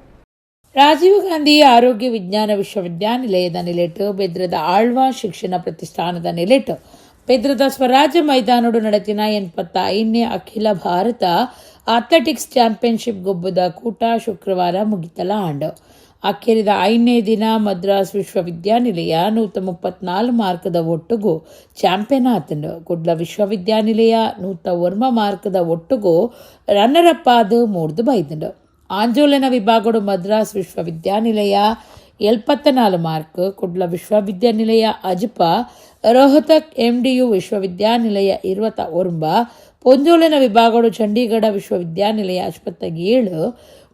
ರಾಜೀವ್ ಗಾಂಧಿ ಆರೋಗ್ಯ ವಿಜ್ಞಾನ ವಿಶ್ವವಿದ್ಯಾನಿಲಯದ ನಿಲೆಟು ಬೆದ್ರದ ಆಳ್ವಾ ಶಿಕ್ಷಣ ಪ್ರತಿಷ್ಠಾನದ ನಿಲೆಟು ಬೆದ್ರದ ಸ್ವರಾಜ್ಯ ಮೈದಾನಡು ನಡೆತಿನ 85ನೇ ಅಖಿಲ ಭಾರತ ಅಥ್ಲೆಟಿಕ್ಸ್ ಚಾಂಪಿಯನ್ಶಿಪ್ ಗೊಬ್ಬದ ಕೂಟ ಶುಕ್ರವಾರ ಮುಗಿತಲ ಆಂಡು. ಅಕ್ಕೇರಿದ 5ನೇ ದಿನ ಮದ್ರಾಸ್ ವಿಶ್ವವಿದ್ಯಾನಿಲಯ 134 ಮಾರ್ಕದ ಒಟ್ಟುಗು ಚಾಂಪಿಯನ್ ಆತಂಡು. ಕುಡ್ಲ ವಿಶ್ವವಿದ್ಯಾನಿಲಯ 101 ಮಾರ್ಕದ ಒಟ್ಟುಗು ರನ್ನರ್ ಅಪ್ ಆದ ಮೂರ್ದು ಬೈದಂಡು. ಆಂಜೋಲನ ವಿಭಾಗಡು ಮದ್ರಾಸ್ ವಿಶ್ವವಿದ್ಯಾನಿಲಯ 74 ಮಾರ್ಕ್, ಕುಡ್ಲ ವಿಶ್ವವಿದ್ಯಾನಿಲಯ ಅಜ್ಪ, ರೋಹತಕ್ ಎಂಡಿಯು ವಿಶ್ವವಿದ್ಯಾನಿಲಯ 29, ಪೊಂಜೋಲಿನ ವಿಭಾಗಡು ಚಂಡೀಗಢ ವಿಶ್ವವಿದ್ಯಾನಿಲಯ 57,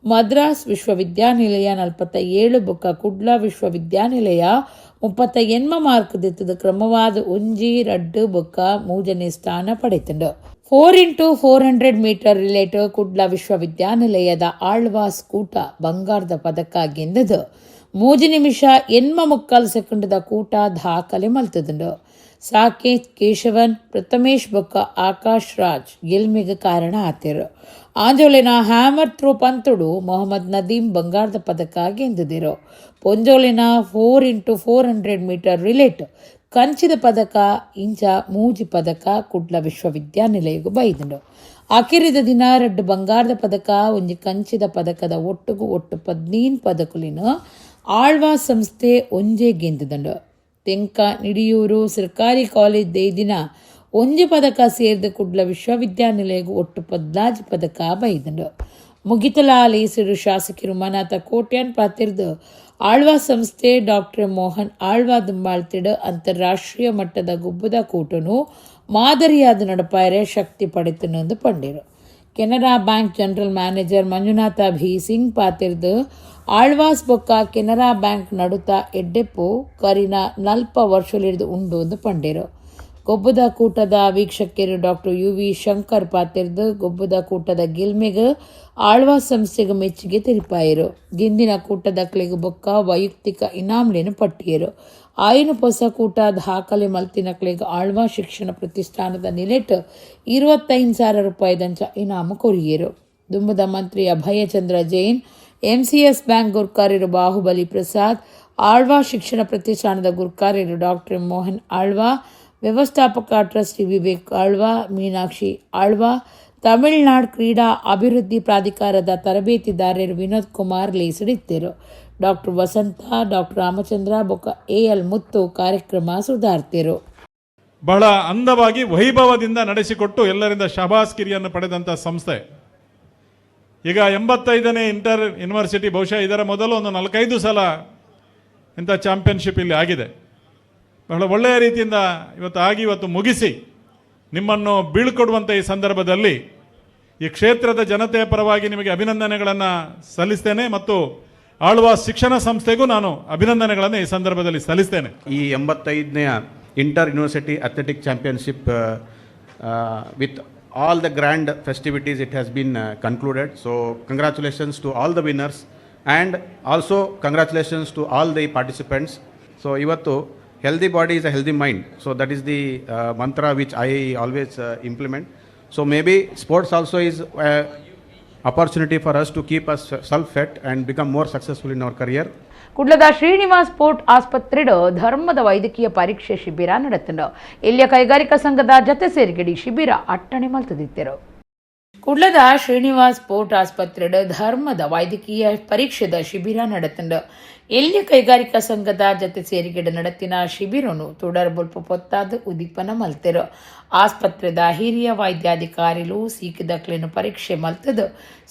ಮದ್ರಾಸ್ ವಿಶ್ವವಿದ್ಯಾನಿಲಯ 47 ಬೊಕ್ಕ ಕುಡ್ಲ ವಿಶ್ವವಿದ್ಯಾನಿಲಯ 38 ಮಾರ್ಕ್ ದಿತ್ತದ ಕ್ರಮವಾದ 1, 2 ಬೊಕ್ಕ 3ನೇ ಸ್ಥಾನ ಪಡೆತಂಡು. 4x400 metre ರಿಲೇಟ್ ಕುಡ್ಲ ವಿಶ್ವವಿದ್ಯಾನಿಲಯದ ಆಳ್ವಾಸ್ ಕೂಟ ಬಂಗಾರದ ಪದಕ ಗೆಂದದು. 3 ನಿಮಿಷ 8.75 ಸೆಕೆಂಡ್ದ ಕೂಟ ದಾಖಲೆ ಮಲ್ತದಂಡು. ಸಾಕೇತ್ ಕೇಶವನ್, ಪ್ರಥಮೇಶ್ ಬೊಕ್ಕ ಆಕಾಶ್ ರಾಜ್ ಗೆಲ್ಮೆಗೆ ಕಾರಣ ಆತಿರು. ಆಂಜೋಲಿನ ಹ್ಯಾಮರ್ ಥ್ರೋ ಪಂತುಡು ಮೊಹಮ್ಮದ್ ನದೀಮ್ ಬಂಗಾರದ ಪದಕ ಗೆಂದಿದಿರು. ಪೊಂಜೋಲಿನ 4x400 metre ರಿಲೇಟ್ ಕಂಚಿದ ಪದಕ ಇಂಚ 3 ಪದಕ ಕುಡ್ಲ ವಿಶ್ವವಿದ್ಯಾನಿಲಯಗೂ ಬೈದಂಡು. ಅಕಿರಿದ ದಿನ 2 ಬಂಗಾರದ ಪದಕ 1 ಕಂಚಿದ ಪದಕದ ಒಟ್ಟುಗು ಒಟ್ಟು 15 ಪದಕಲಿನ ಆಳ್ವಾ ಸಂಸ್ಥೆ ಒಂಜೆ ಗೆಂದಿದಂಡು. ತೆಂಕ ನಿಡಿಯೂರು ಸರ್ಕಾರಿ ಕಾಲೇಜ್ ದೇದಿನ 1 ಪದಕ ಸೇರಿದ ಕುಡ್ಲ ವಿಶ್ವವಿದ್ಯಾನಿಲಯಗೂ ಒಟ್ಟು 14 ಪದಕ ಬೈದಂಡು. ಮುಗಿತಲಾಲಿ ಸಿರು ಶಾಸಕರು ಉಮಾನಾಥ ಕೋಟ್ಯಾನ್ ಪಾತಿರ್ದು ಆಳ್ವಾ ಸಂಸ್ಥೆ ಡಾಕ್ಟರ್ ಮೋಹನ್ ಆಳ್ವಾ ದುಂಬಾಳ್ತಿಡು ಅಂತಾರಾಷ್ಟ್ರೀಯ ಮಟ್ಟದ ಗುಬ್ಬದ ಕೂಟನು ಮಾದರಿಯಾದ ನಡಪಾಯರೆ ಶಕ್ತಿ ಪಡೆತನೊಂದು ಪಂಡಿರು. Canara bank general manager Manjunatha B Singh ಪಾತಿರ್ದು Alva's ಬೊಕ್ಕ ಕೆನರಾ ಬ್ಯಾಂಕ್ ನಡುತ ಎಡ್ಡೆಪ್ಪು ಕರಿನ 40 ವರ್ಷಲಿಡ್ದು ಉಂಡು ಎಂದು ಪಂಡಿರು. ಗೊಬ್ಬದ ಕೂಟದ ವೀಕ್ಷಕರು ಡಾಕ್ಟರ್ ಯುವಿ ಶಂಕರ್ ಪಾತಿರ್ದು ಗೊಬ್ಬದ ಕೂಟದ ಗೆಲ್ಮೆಗೆ ಆಳ್ವಾಸ್ ಸಂಸ್ಥೆಗೆ ಮೆಚ್ಚುಗೆ ತೆರಿಪಾಯರು. ಗಿಂದಿನ ಕೂಟದಕ್ಲಿಗೆ ಬೊಕ್ಕ ವೈಯಕ್ತಿಕ ಇನಾಮ್ಲೇನು ಪಟ್ಟಿಯರು. ಆಯ್ನ ಹೊಸ ಕೂಟ ದಾಖಲೆ ಮಲ್ತಿನಕ್ಲಿಗೆ ಆಳ್ವಾ ಶಿಕ್ಷಣ ಪ್ರತಿಷ್ಠಾನದ ನಿಲೆಟ್ 25,000 ರೂಪಾಯಿದಂಚ ಇನಾಮು ಕೊರಿಯರು. ದುಂಬದ ಮಂತ್ರಿ ಅಭಯಚಂದ್ರ ಜೈನ್, ಎಂಸಿಎಸ್ ಬ್ಯಾಂಕ್ ಗುರ್ಕಾರ್ಯರು ಬಾಹುಬಲಿ ಪ್ರಸಾದ್, ಆಳ್ವಾ ಶಿಕ್ಷಣ ಪ್ರತಿಷ್ಠಾನದ ಗುರ್ಕಾರ್ಯರು ಡಾಕ್ಟರ್ ಮೋಹನ್ ಆಳ್ವಾ, ವ್ಯವಸ್ಥಾಪಕ ಟ್ರಸ್ಟಿ ವಿವೇಕ್ ಆಳ್ವಾ, ಮೀನಾಕ್ಷಿ ಆಳ್ವಾ, ತಮಿಳುನಾಡು ಕ್ರೀಡಾ ಅಭಿವೃದ್ಧಿ ಪ್ರಾಧಿಕಾರದ ತರಬೇತಿದಾರರು ವಿನೋದ್ ಕುಮಾರ್ ಲೇಸಡಿದ್ದರು. ಡಾಕ್ಟರ್ ವಸಂತ, ಡಾಕ್ಟರ್ ರಾಮಚಂದ್ರ ಬೊಕ್ಕ ಎಎಲ್ ಮುತ್ತು ಕಾರ್ಯಕ್ರಮ ಸುಧಾರ್ತಿರು. ಬಹಳ ಅಂದವಾಗಿ ವೈಭವದಿಂದ ನಡೆಸಿಕೊಟ್ಟು ಎಲ್ಲರಿಂದ ಶಹಬಾಸ್ಗಿರಿಯನ್ನು ಪಡೆದಂಥ ಸಂಸ್ಥೆ. ಈಗ 85ನೇ ಇಂಟರ್ ಯೂನಿವರ್ಸಿಟಿ, ಬಹುಶಃ ಇದರ ಮೊದಲು ಒಂದು 45 ಸಲ ಇಂಥ ಚಾಂಪಿಯನ್ಶಿಪ್ ಇಲ್ಲಿ ಆಗಿದೆ. ಬಹಳ ಒಳ್ಳೆಯ ರೀತಿಯಿಂದ ಇವತ್ತು ಆಗಿ ಇವತ್ತು ಮುಗಿಸಿ ನಿಮ್ಮನ್ನು ಬೀಳ್ಕೊಡುವಂಥ ಈ ಸಂದರ್ಭದಲ್ಲಿ ಈ ಕ್ಷೇತ್ರದ ಜನತೆಯ ಪರವಾಗಿ ನಿಮಗೆ ಅಭಿನಂದನೆಗಳನ್ನು ಸಲ್ಲಿಸ್ತೇನೆ ಮತ್ತು ಆಳ್ವಾ ಶಿಕ್ಷಣ ಸಂಸ್ಥೆಗೂ ನಾನು ಅಭಿನಂದನೆಗಳನ್ನು ಈ ಸಂದರ್ಭದಲ್ಲಿ ಸಲ್ಲಿಸ್ತೇನೆ. ಈ 85ನೇ inter university athletic championship with all the grand festivities it has been concluded. So congratulations to all the winners and also congratulations to all the participants. So ಇವತ್ತು healthy body is a healthy mind. So that is the mantra which I always implement. So maybe sports also is opportunity for us to keep us self fit and become more successful in our career. ಕುಡ್ಲದ Srinivas port ಆಸ್ಪತ್ರೆಡ್ ಧರ್ಮದ ವೈದ್ಯಕೀಯ ಪರೀಕ್ಷೆ ಶಿಬಿರ ನಡೆತಂಡು. ಇಲ್ಲಿಯ ಕೈಗಾರಿಕಾ ಸಂಘದ ಜತೆ ಸೇರಿಗಡಿ ಶಿಬಿರ ಅಟ್ಟಣೆ ಮಲ್ತದಿದ್ದರು. ಕುಡ್ಲದ ಶ್ರೀನಿವಾಸ್ ಪೋರ್ಟ್ ಆಸ್ಪತ್ರೆಡ್ ಧರ್ಮದ ವೈದ್ಯಕೀಯ ಪರೀಕ್ಷೆದ ಶಿಬಿರ ನಡೆತಂಡು. ಎಲ್ಲಿಯ ಕೈಗಾರಿಕಾ ಸಂಘದ ಜತೆ ಸೇರಿಗೆಡ ನಡತಿನ ಶಿಬಿರನು ತುಡರ್ ಬೊಲ್ಪು ಪೊತ್ತಾದ ಉದ್ದೀಪನ ಮಲ್ತೆರು. ಆಸ್ಪತ್ರೆದ ಹಿರಿಯ ವೈದ್ಯಾಧಿಕಾರಿಲು ಸೀಕಿದಕ್ಲೆನು ಪರೀಕ್ಷೆ ಮಲ್ತದು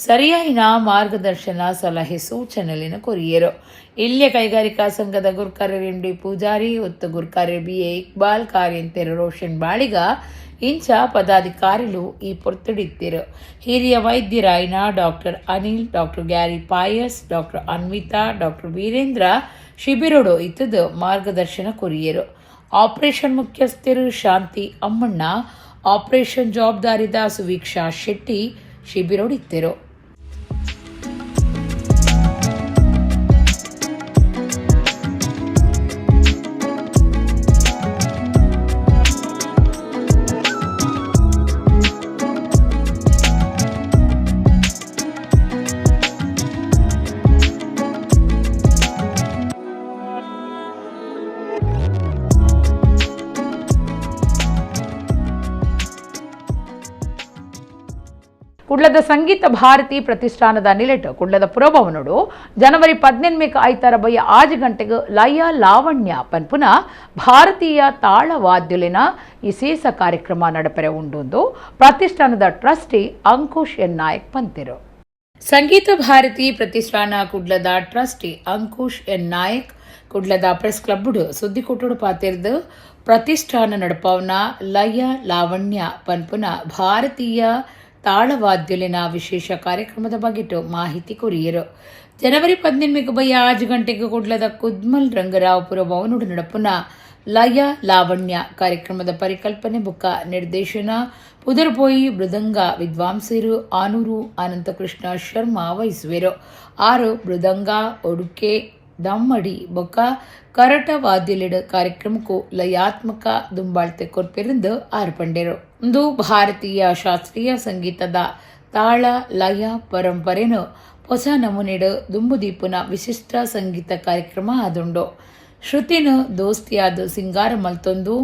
ಸರಿಯಾಯಿನ ಮಾರ್ಗದರ್ಶನ ಸಲಹೆ ಸೂಚನೆಲಿನ ಕೊರಿಯರು. ಇಲ್ಲಿಯ ಕೈಗಾರಿಕಾ ಸಂಘದ ಗುರ್ಕಾರ್ಯರ್ ಎಂ ಡಿ ಪೂಜಾರಿ, ಒತ್ತು ಗುರ್ಕಾರ್ಯರ್ ಬಿ ಎ ಇಕ್ಬಾಲ್, ಕಾರ್ಯಂತೆರು ರೋಷನ್ ಬಾಳಿಗ ಇಂಚ ಪದಾಧಿಕಾರಿಲು ಈ ಪೊರ್ತುಡಿತ್ತಿರು. ಹಿರಿಯ ವೈದ್ಯರಾಯಿನ doctor Anil, doctor Gary Pius, doctor Anvita, doctor Veerendra ಶಿಬಿರೊಡು ಇತ್ತದು ಮಾರ್ಗದರ್ಶನ ಕೊರಿಯರು. ಆಪರೇಷನ್ ಮುಖ್ಯಸ್ಥರು ಶಾಂತಿ ಅಮ್ಮಣ್ಣ, ಆಪರೇಷನ್ ಜವಾಬ್ದಾರಿದ ಸುವೀಕ್ಷಾ ಶೆಟ್ಟಿ ಶಿಬಿರೊಡಿತ್ತಿರು. ಕುಡ್ಲದ ಸಂಗೀತ ಭಾರತಿ ಪ್ರತಿಷ್ಠಾನದ ನಿಲೆಟ್ ಕುಡ್ಲದ ಪುರಭವನೋಡು ಜನವರಿ 18 ಐತಾರ ಬಯ್ಯ 6 ಗಂಟೆಗೆ ಲಯ ಲಾವಣ್ಯ ಪನ್ಪುನ ಭಾರತೀಯ ತಾಳವಾದ್ಯುಲಿನ ವಿಶೇಷ ಕಾರ್ಯಕ್ರಮ ನಡಪೆರೆ ಉಂಡು ಪ್ರತಿಷ್ಠಾನದ ಟ್ರಸ್ಟಿ ಅಂಕುಶ್ ಎನ್ ನಾಯಕ್ ಪಂತಿರು. ಸಂಗೀತ ಭಾರತಿ ಪ್ರತಿಷ್ಠಾನ ಕುಡ್ಲದ ಟ್ರಸ್ಟಿ ಅಂಕುಶ್ ಎನ್ ನಾಯಕ್ ಕುಡ್ಲದ ಪ್ರೆಸ್ ಕ್ಲಬ್ಡು ಸುದ್ದಿಕೊಟ್ಟುಡು ಪಾತಿರ್ದು ಪ್ರತಿಷ್ಠಾನ ನಡಪವನ ಲಯ ಲಾವಣ್ಯ ಪನ್ಪುನ ಭಾರತೀಯ ತಾಳವಾದ್ಯುಲಿನ ವಿಶೇಷ ಕಾರ್ಯಕ್ರಮದ ಬಗೆಟು ಮಾಹಿತಿ ಕೊರಿಯರು. ಜನವರಿ 18 ಬಯ್ಯ 6 ಗಂಟೆಗೆ ಕುಡ್ಲದ ಕುದ್ಮಲ್ ರಂಗರಾವ್ ಪುರಭವನುಡು ನಡಪುನ ಲಯ ಲಾವಣ್ಯ ಕಾರ್ಯಕ್ರಮದ ಪರಿಕಲ್ಪನೆ ಬುಕ್ಕ ನಿರ್ದೇಶನ ಪುದರ್ಪೋಯಿ ಮೃದಂಗ ವಿದ್ವಾಂಸರು ಆನೂರು ಅನಂತಕೃಷ್ಣ ಶರ್ಮಾ ವಹಿಸುವರು. 6 ಮೃದಂಗ ಒಡುಕೆ ದಮ್ಮಡಿ ಬೊಕ್ಕ ಕರಟ ವಾದ್ಯಲಿಡ ಕಾರ್ಯಕ್ರಮಕ್ಕೂ ಲಯಾತ್ಮಕ ದುಂಬಾಳ್ತೆ ಕೊರ್ಪಿರಂದು ಆರ್ಪಂಡೆರು. ಇಂದು ಭಾರತೀಯ ಶಾಸ್ತ್ರೀಯ ಸಂಗೀತದ ತಾಳ ಲಯ ಪರಂಪರೆನು ಹೊಸ ನಮೂನೆಡು ದುಂಬುದೀಪುನ ವಿಶಿಷ್ಟ ಸಂಗೀತ ಕಾರ್ಯಕ್ರಮ ಆದುಂಡು. ಶ್ರುತಿನು ದೋಸ್ತಿಯಾದ ಸಿಂಗಾರ ಮಲ್ತೊಂದು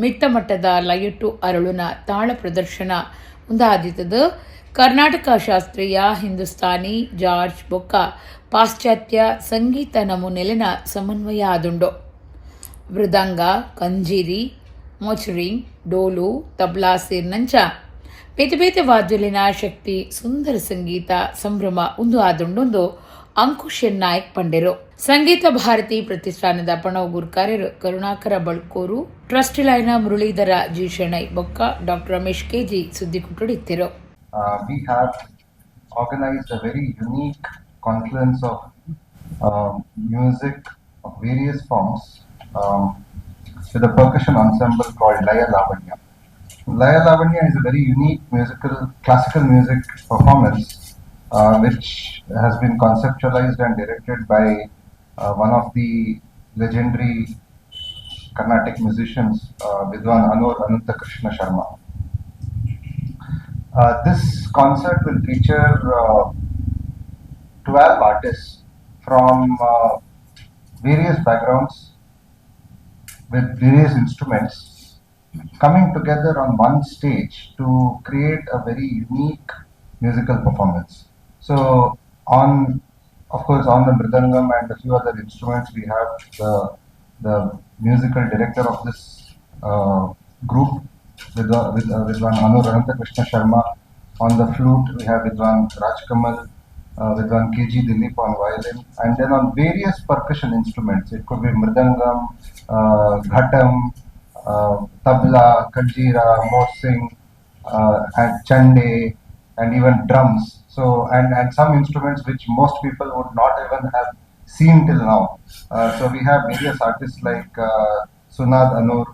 ಮಿತ್ತ ಮಟ್ಟದ ಲಯಟ್ಟು ಅರಳುನ ತಾಳ ಪ್ರದರ್ಶನ ಉಂದಾದಿತದು. ಕರ್ನಾಟಕ ಶಾಸ್ತ್ರೀಯ, ಹಿಂದೂಸ್ತಾನಿ, ಜಾರ್ಜ್ ಬೊಕ್ಕ ಪಾಶ್ಚಾತ್ಯ ಸಂಗೀತ ನಮೂನೆಲಿನ ಸಮನ್ವಯ ಆದುಂಡು. ಮೃದಂಗ, ಕಂಜೀರಿ, ಮೊಚರಿಂಗ್, ಡೋಲು, ತಬ್ಲಾ ಸೇರಿನಂಚ ಬೇತೆ ಬೇತೆ ವಾದ್ಯಲಿನ ಶಕ್ತಿ ಸುಂದರ ಸಂಗೀತ ಸಂಭ್ರಮ ಒಂದು ಆದುಂಡೊಂದು ಅಂಕುಶ್ ಎನ್ ನಾಯಕ್ ಪಂಡೆರು. ಸಂಗೀತ ಭಾರತಿ ಪ್ರತಿಷ್ಠಾನದ ಪಣವು ಗುರ್ಕಾರ್ಯರು ಕರುಣಾಕರ ಬಳ್ಕೋರು, ಟ್ರಸ್ಟಿ ಲೈನ ಮುರಳೀಧರ ಜಿ ಶೆಣೈ ಬೊಕ್ಕ ಡಾಕ್ಟರ್ ರಮೇಶ್ ಕೆಜಿ ಸುದ್ದಿ ಕುಟ್ಟುಡಿತ್ತಿರು. We have organized a very unique confluence of music of various forms with a percussion ensemble called Laya Lavanya. Laya Lavanya is a very unique musical, classical music performance which has been conceptualized and directed by one of the legendary Carnatic musicians, Vidwan Anur Ananta Krishna Sharma. This concert will feature 12 artists from various backgrounds with various instruments coming together on one stage to create a very unique musical performance. So, on of course, on the mridangam and a few other instruments, we have the musical director of this group, Vidwan Anur Ananta Krishna Sharma. On the flute, we have Vidwan Raj Kamal, Vidwan KG Dilip on violin, and then on various percussion instruments. It could be mridangam, ghatam, tabla, kanjira, morsing, and chande, and even drums. So, and some instruments which most people would not even have seen till now. So we have various artists like Sunad Anur,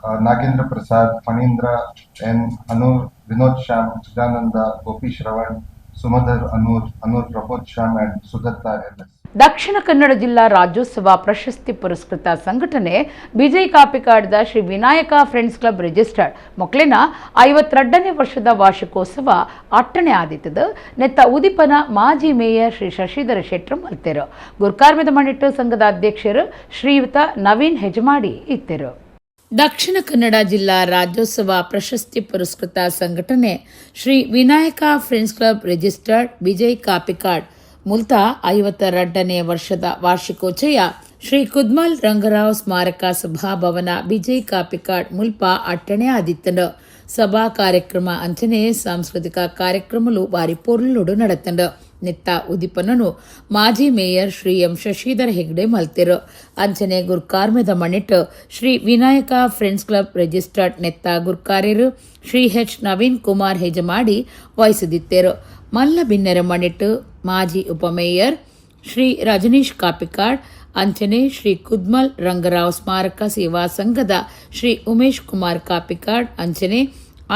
Nagendra Prasad, Phanindra N. Anur, Vinod Sham, Chidananda, Gopi Shravan, Sumadhar Anur, Anur Prabodh Sham, and Sudatta L.S. Dakshina Kannada ಜಿಲ್ಲಾ ರಾಜ್ಯೋತ್ಸವ ಪ್ರಶಸ್ತಿ ಪುರಸ್ಕೃತ ಸಂಘಟನೆ ಬಿಜೈ ಕಾಪಿಕಾಡ್ದ Shri Vinayaka friends club registered ಮೊಕ್ಲೆನ 52ನೇ ವರ್ಷದ ವಾರ್ಷಿಕೋತ್ಸವ ಅಟ್ಟಣೆ ಆದಿತ್ತದ. ನೆತ್ತ ಉದಿಪನ ಮಾಜಿ ಮೇಯರ್ ಶ್ರೀ ಶಶಿಧರ ಶೆಟ್ಟರ್ ಮಲ್ತೆರು. ಗುರ್ಕಾರ್ಮೆದ ಮಣಿಟ್ಟು ಸಂಘದ ಅಧ್ಯಕ್ಷರು ಶ್ರೀಯುತ ನವೀನ್ ಹೆಜಮಾಡಿ ಇತ್ತೆರು. ದಕ್ಷಿಣ ಕನ್ನಡ ಜಿಲ್ಲಾ ರಾಜ್ಯೋತ್ಸವ ಪ್ರಶಸ್ತಿ ಪುರಸ್ಕೃತ ಸಂಘಟನೆ Shri Vinayaka friends club registered Vijay Kapikad ಮುಲ್ತ 52ನೇ ವರ್ಷದ ವಾರ್ಷಿಕೋಚ್ಚಯ ಶ್ರೀ ಕುದ್ಮಲ್ ರಂಗರಾವ್ ಸ್ಮಾರಕ ಸಭಾಭವನ, ವಿಜಯ್ ಕಾಪಿಕಾಡ್ ಮುಲ್ಪ ಅಟ್ಟಣೆ ಆದಿತ್ತಂಡು. ಸಭಾ ಕಾರ್ಯಕ್ರಮ ಅಂಚನೆ ಸಾಂಸ್ಕೃತಿಕ ಕಾರ್ಯಕ್ರಮಲು ಬಾರಿ ಪೊರ್ಲುಡು ನಡತಂಡು. ನೆತ್ತ ಉದಿಪನನು ಮಾಜಿ ಮೇಯರ್ ಶ್ರೀ ಎಂ ಶಶಿಧರ ಹೆಗ್ಡೆ ಮಲ್ತೆರು. ಅಂಚನೆ ಗುರ್ಕಾರ್ಮೆದ ಮಣಿಟ್ Shri Vinayaka friends club registered ನೆತ್ತ ಗುರ್ಕಾರ್ಯರು ಶ್ರೀ ಎಚ್ ನವೀನ್ ಕುಮಾರ್ ಹೆಜಮಾಡಿ ವಹಿಸಿದಿತ್ತೇರು. ಮಲ್ಲ ಬಿನ್ನೆರ ಮಣಿಟ್ಟು ಮಾಜಿ ಉಪಮೇಯರ್ ಶ್ರೀ ರಜನೀಶ್ ಕಾಪಿಕಾಡ್, ಅಂಚನೆ ಶ್ರೀ ಕುದ್ಮಲ್ ರಂಗರಾವ್ ಸ್ಮಾರಕ ಸೇವಾ ಸಂಘದ ಶ್ರೀ ಉಮೇಶ್ ಕುಮಾರ್ ಕಾಪಿಕಾಡ್, ಅಂಚನೆ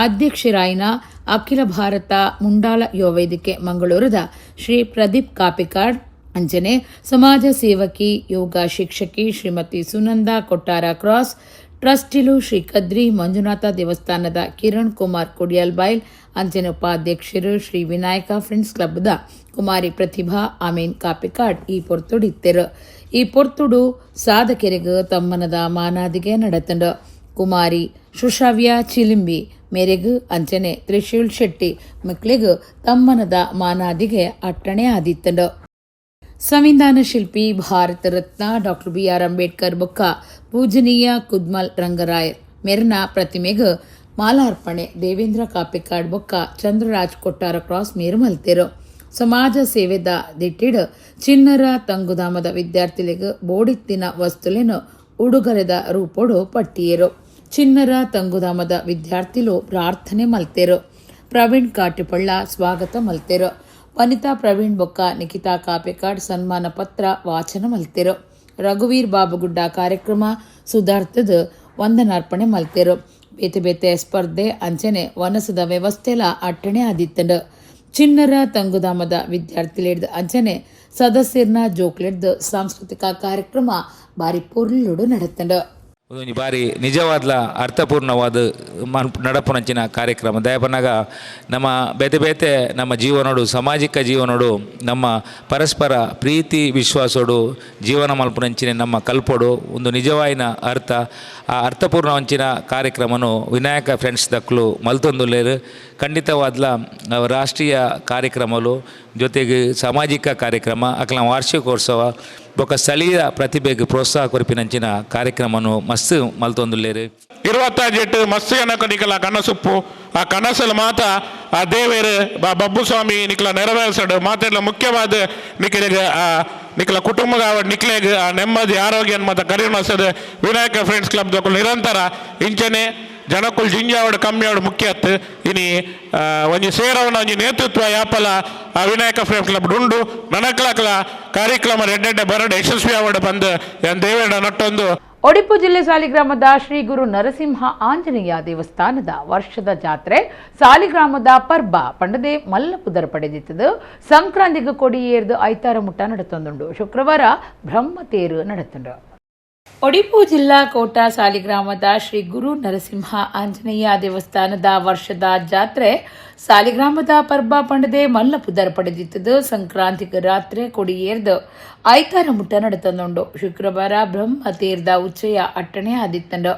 ಅಧ್ಯಕ್ಷರಾಯಿನ ಅಖಿಲ ಭಾರತ ಮುಂಡಾಲ ಯುವ ವೇದಿಕೆ ಮಂಗಳೂರದ ಶ್ರೀ ಪ್ರದೀಪ್ ಕಾಪಿಕಾಡ್, ಅಂಚನೆ ಸಮಾಜ ಸೇವಕಿ, ಯೋಗ ಶಿಕ್ಷಕಿ ಶ್ರೀಮತಿ ಸುನಂದಾ ಕೊಟ್ಟಾರ ಕ್ರಾಸ್, ಟ್ರಸ್ಟಿಲು ಶ್ರೀ ಕದ್ರಿ ಮಂಜುನಾಥ ದೇವಸ್ಥಾನದ ಕಿರಣ್ ಕುಮಾರ್ ಕೊಡಿಯಲ್ಬೈಲ್, ಅಂಚನೆ ಉಪಾಧ್ಯಕ್ಷರು ಶ್ರೀ ವಿನಾಯಕ ಫ್ರೆಂಡ್ಸ್ ಕ್ಲಬ್ದ ಕುಮಾರಿ ಪ್ರತಿಭಾ ಅಮೀನ್ ಕಾಪಿಕಾಡ್ ಈ ಪೊರ್ತುಡಿತ್ತೆರು. ಈ ಪೊರ್ತುಡು ಸಾಧಕೆರೆಗ್ ತಮ್ಮನದ ಮಾನಾದಿಗೆ ನಡತಂಡು. ಕುಮಾರಿ ಸುಶಾವ್ಯ ಚಿಲಿಂಬಿ ಮೇರೆಗ್, ಅಂಚನೆ ತ್ರಿಶೂಲ್ ಶೆಟ್ಟಿ ಮಕ್ಳಿಗ್ ತಮ್ಮನದ ಮಾನಾದಿಗೆ ಅಟ್ಟಣೆ ಆದಿತ್ತಂಡು. ಸಂವಿಧಾನ ಶಿಲ್ಪಿ, ಭಾರತ ರತ್ನ ಡಾಕ್ಟರ್ ಬಿ ಆರ್ ಅಂಬೇಡ್ಕರ್ ಬೊಕ್ಕ ಪೂಜನೀಯ ಕುದ್ಮಲ್ ರಂಗರಾಯ್ ಮೆರ್ನ ಪ್ರತಿಮೆಗ್ ಮಾಲಾರ್ಪಣೆ ದೇವೇಂದ್ರ ಕಾಪಿಕಾಡ್ ಬೊಕ್ಕ ಚಂದ್ರರಾಜ್ ಕೊಟ್ಟಾರ ಕ್ರಾಸ್ ಮೇರು ಮಲ್ತೆರು. ಸಮಾಜ ಸೇವೆದ ದಿಟ್ಟಿಡ್ ಚಿನ್ನರ ತಂಗುದಾಮದ ವಿದ್ಯಾರ್ಥಿಲಿಗ್ ಬೋಡಿತ್ತಿನ ವಸ್ತುಲೆನು ಉಡುಗೊರೆದ ರೂಪೊಡು ಪಟ್ಟಿಯರು. ಚಿನ್ನರ ತಂಗುದಾಮದ ವಿದ್ಯಾರ್ಥಿಲು ಪ್ರಾರ್ಥನೆ ಮಲ್ತೆರು. ಪ್ರವೀಣ್ ಕಾಟಿಪಳ್ಳ ಸ್ವಾಗತ ಮಲ್ತೆರು. ವನಿತಾ ಪ್ರವೀಣ್ ಬೊಕ್ಕ ನಿಖಿತಾ ಕಾಪಿಕಾಡ್ ಸನ್ಮಾನ ಪತ್ರ ವಾಚನ ಮಲ್ತೆರು. ರಘುವೀರ್ ಬಾಬುಗುಡ್ಡ ಕಾರ್ಯಕ್ರಮ ಸುಧಾರ್ತದ ವಂದನಾರ್ಪಣೆ ಮಲ್ತೆರು. ಬೇತೆ ಬೇತೆ ಸ್ಪರ್ಧೆ ಅಂಚನೆ ವನಸದ ವ್ಯವಸ್ಥೆಲ ಅಟ್ಟಣೆ ಆದಿತ್ತಂಡು. ಚಿನ್ನರ ತಂಗುದಾಮದ ವಿದ್ಯಾರ್ಥಿಲಿಡ್ದು ಅಂಚನೆ ಸದಸ್ಯರ್ನ ಜೋಕ್ಲಿಡ್ದು ಸಾಂಸ್ಕೃತಿಕ ಕಾರ್ಯಕ್ರಮ ಬಾರಿ ಪೊರ್ಲುಡು ನಡತಂಡು. ಒಂಜಿ ಬಾರಿ ನಿಜವಾದ್ಲ ಅರ್ಥಪೂರ್ಣವಾದ ನಡಪುನಂಚಿನ ಕಾರ್ಯಕ್ರಮ. ದಯಪನಗ ನಮ್ಮ ಬೇತೆ ಬೇತೆ ನಮ್ಮ ಜೀವನೋಡು, ಸಾಮಾಜಿಕ ಜೀವನೋಡು ನಮ್ಮ ಪರಸ್ಪರ ಪ್ರೀತಿ ವಿಶ್ವಾಸೋಡು ಜೀವನ ಮಲ್ಪುನಂಚಿನ ನಮ್ಮ ಕಲ್ಪೊಡು ಒಂದು ನಿಜವಾಯಿನ ಅರ್ಥ. ಆ ಅರ್ಥಪೂರ್ಣ ಕಾರ್ಯಕ್ರಮನು ವಿನಾಯಕ ಫ್ರೆಂಡ್ಸ್ ದಕ್ಲು ಮಲ್ತೊಂದುಲ್ಲೇರು. ಖಂಡಿತವಾದ್ಲ ರಾಷ್ಟ್ರೀಯ ಕಾರ್ಯಕ್ರಮಲು ಜೊತೆಗೆ ಸಾಮಾಜಿಕ ಕಾರ್ಯಕ್ರಮ, ಅಕ್ಲ ವಾರ್ಷಿಕೋತ್ಸವ ಬೊಕ್ಕ ಸ್ಥಳೀಯ ಪ್ರತಿಭೆಗೆ ಪ್ರೋತ್ಸಾಹ ಕೊರ್ಪಿನಂಚಿನ ಕಾರ್ಯಕ್ರಮನು ಮಸ್ತ್ ಮಲ್ತೊಂದುಲ್ಲೇರು. 25 ಮಸ್ತ್ ಜನಕ ನಿಕಲ ಕನಸುಪ್ಪು. ಆ ಕನಸಲು ಮಾತ ಆ ದೇವೇರು ಬಬ್ಬು ಸ್ವಾಮಿ ನಿಕಲ ನೆರವೇರಿಸಡು. ಮಾತೆಲ್ಲ ಮುಖ್ಯವಾದ ನಿಕಲಿಗೆ ಆ ನಿಕಲ ಕುಟುಂಬದ ನಿಕ್ಲೆಗ್ ಆ ನೆಮ್ಮದಿ, ಆರೋಗ್ಯ ಮಾತ ಕರಿಮಸದ. ವಿನಾಯಕ ಫ್ರೆಂಡ್ಸ್ ಕ್ಲಬ್ ದಕುಲು ನಿರಂತರ ಇಂಚನೆ ಜನಕುಲ್ ಜಿಂಜಾವಡ್ ಕಮ್ಮಿ ಆವಡ್ ಮುಖ್ಯ ಅತ್ತು. ಇನಿ ಒಂಜಿ ಸೇರವನ ಒಂಜಿ ನೇತೃತ್ವ ಯಾಪಲ ಆ ವಿನಾಯಕ ಫ್ರೆಂಡ್ಸ್ ಕ್ಲಬ್ ಉಂಡು. ನನಕ್ಲಕ್ಲ ಕಾರ್ಯಕ್ರಮ ಎಡ್ಡೆಡ್ಡೆ ಬರಡ್, ಯಶಸ್ವಿ ಆವಡ್ ಬಂದು ಏನ್ ದೇವೇಡ ನಟ್ಟೊಂದು. ಒಡಿಪು ಜಿಲ್ಲೆ ಸಾಲಿಗ್ರಾಮದ ಶ್ರೀ ಗುರು ನರಸಿಂಹ ಆಂಜನೇಯ ದೇವಸ್ಥಾನದ ವರ್ಷದ ಜಾತ್ರೆ ಸಾಲಿಗ್ರಾಮದ ಪರ್ಬ ಪಂಡದೆ ಮಲ್ಲ ಪುದರ್ ಪಡೆದಿತ್ತದು. ಸಂಕ್ರಾಂತಿಗೆ ಕೊಡಿಯೇರ್ದು ಐತಾರ ಮುಟ್ಟ ನಡತೊಂದುಂಡು. ಶುಕ್ರವಾರ ಬ್ರಹ್ಮತೇರು ನಡತುಂಡು. ಒಡಿಪು ಜಿಲ್ಲಾ ಕೋಟ ಸಾಲಿಗ್ರಾಮದ ಶ್ರೀ ಗುರು ನರಸಿಂಹ ಆಂಜನೇಯ ದೇವಸ್ಥಾನದ ವರ್ಷದ ಜಾತ್ರೆ ಸಾಲಿಗ್ರಾಮದ ಪರ್ಬ ಪಂಡದೆ ಮಲ್ಲ ಪುದರ್ ಪಡೆದಿತ್ತದು ಸಂಕ್ರಾಂತಿಗೆ ರಾತ್ರಿ ಕೊಡಿಯೇರ್ದು ಐತಾರ ಮುಟ್ಟ ನಡತಂದುಂಡು. ಶುಕ್ರವಾರ ಬ್ರಹ್ಮ ತೀರ್ದ ಉಚ್ಚಯ ಅಟ್ಟಣೆ ಆದಿತ್ತಂಡು.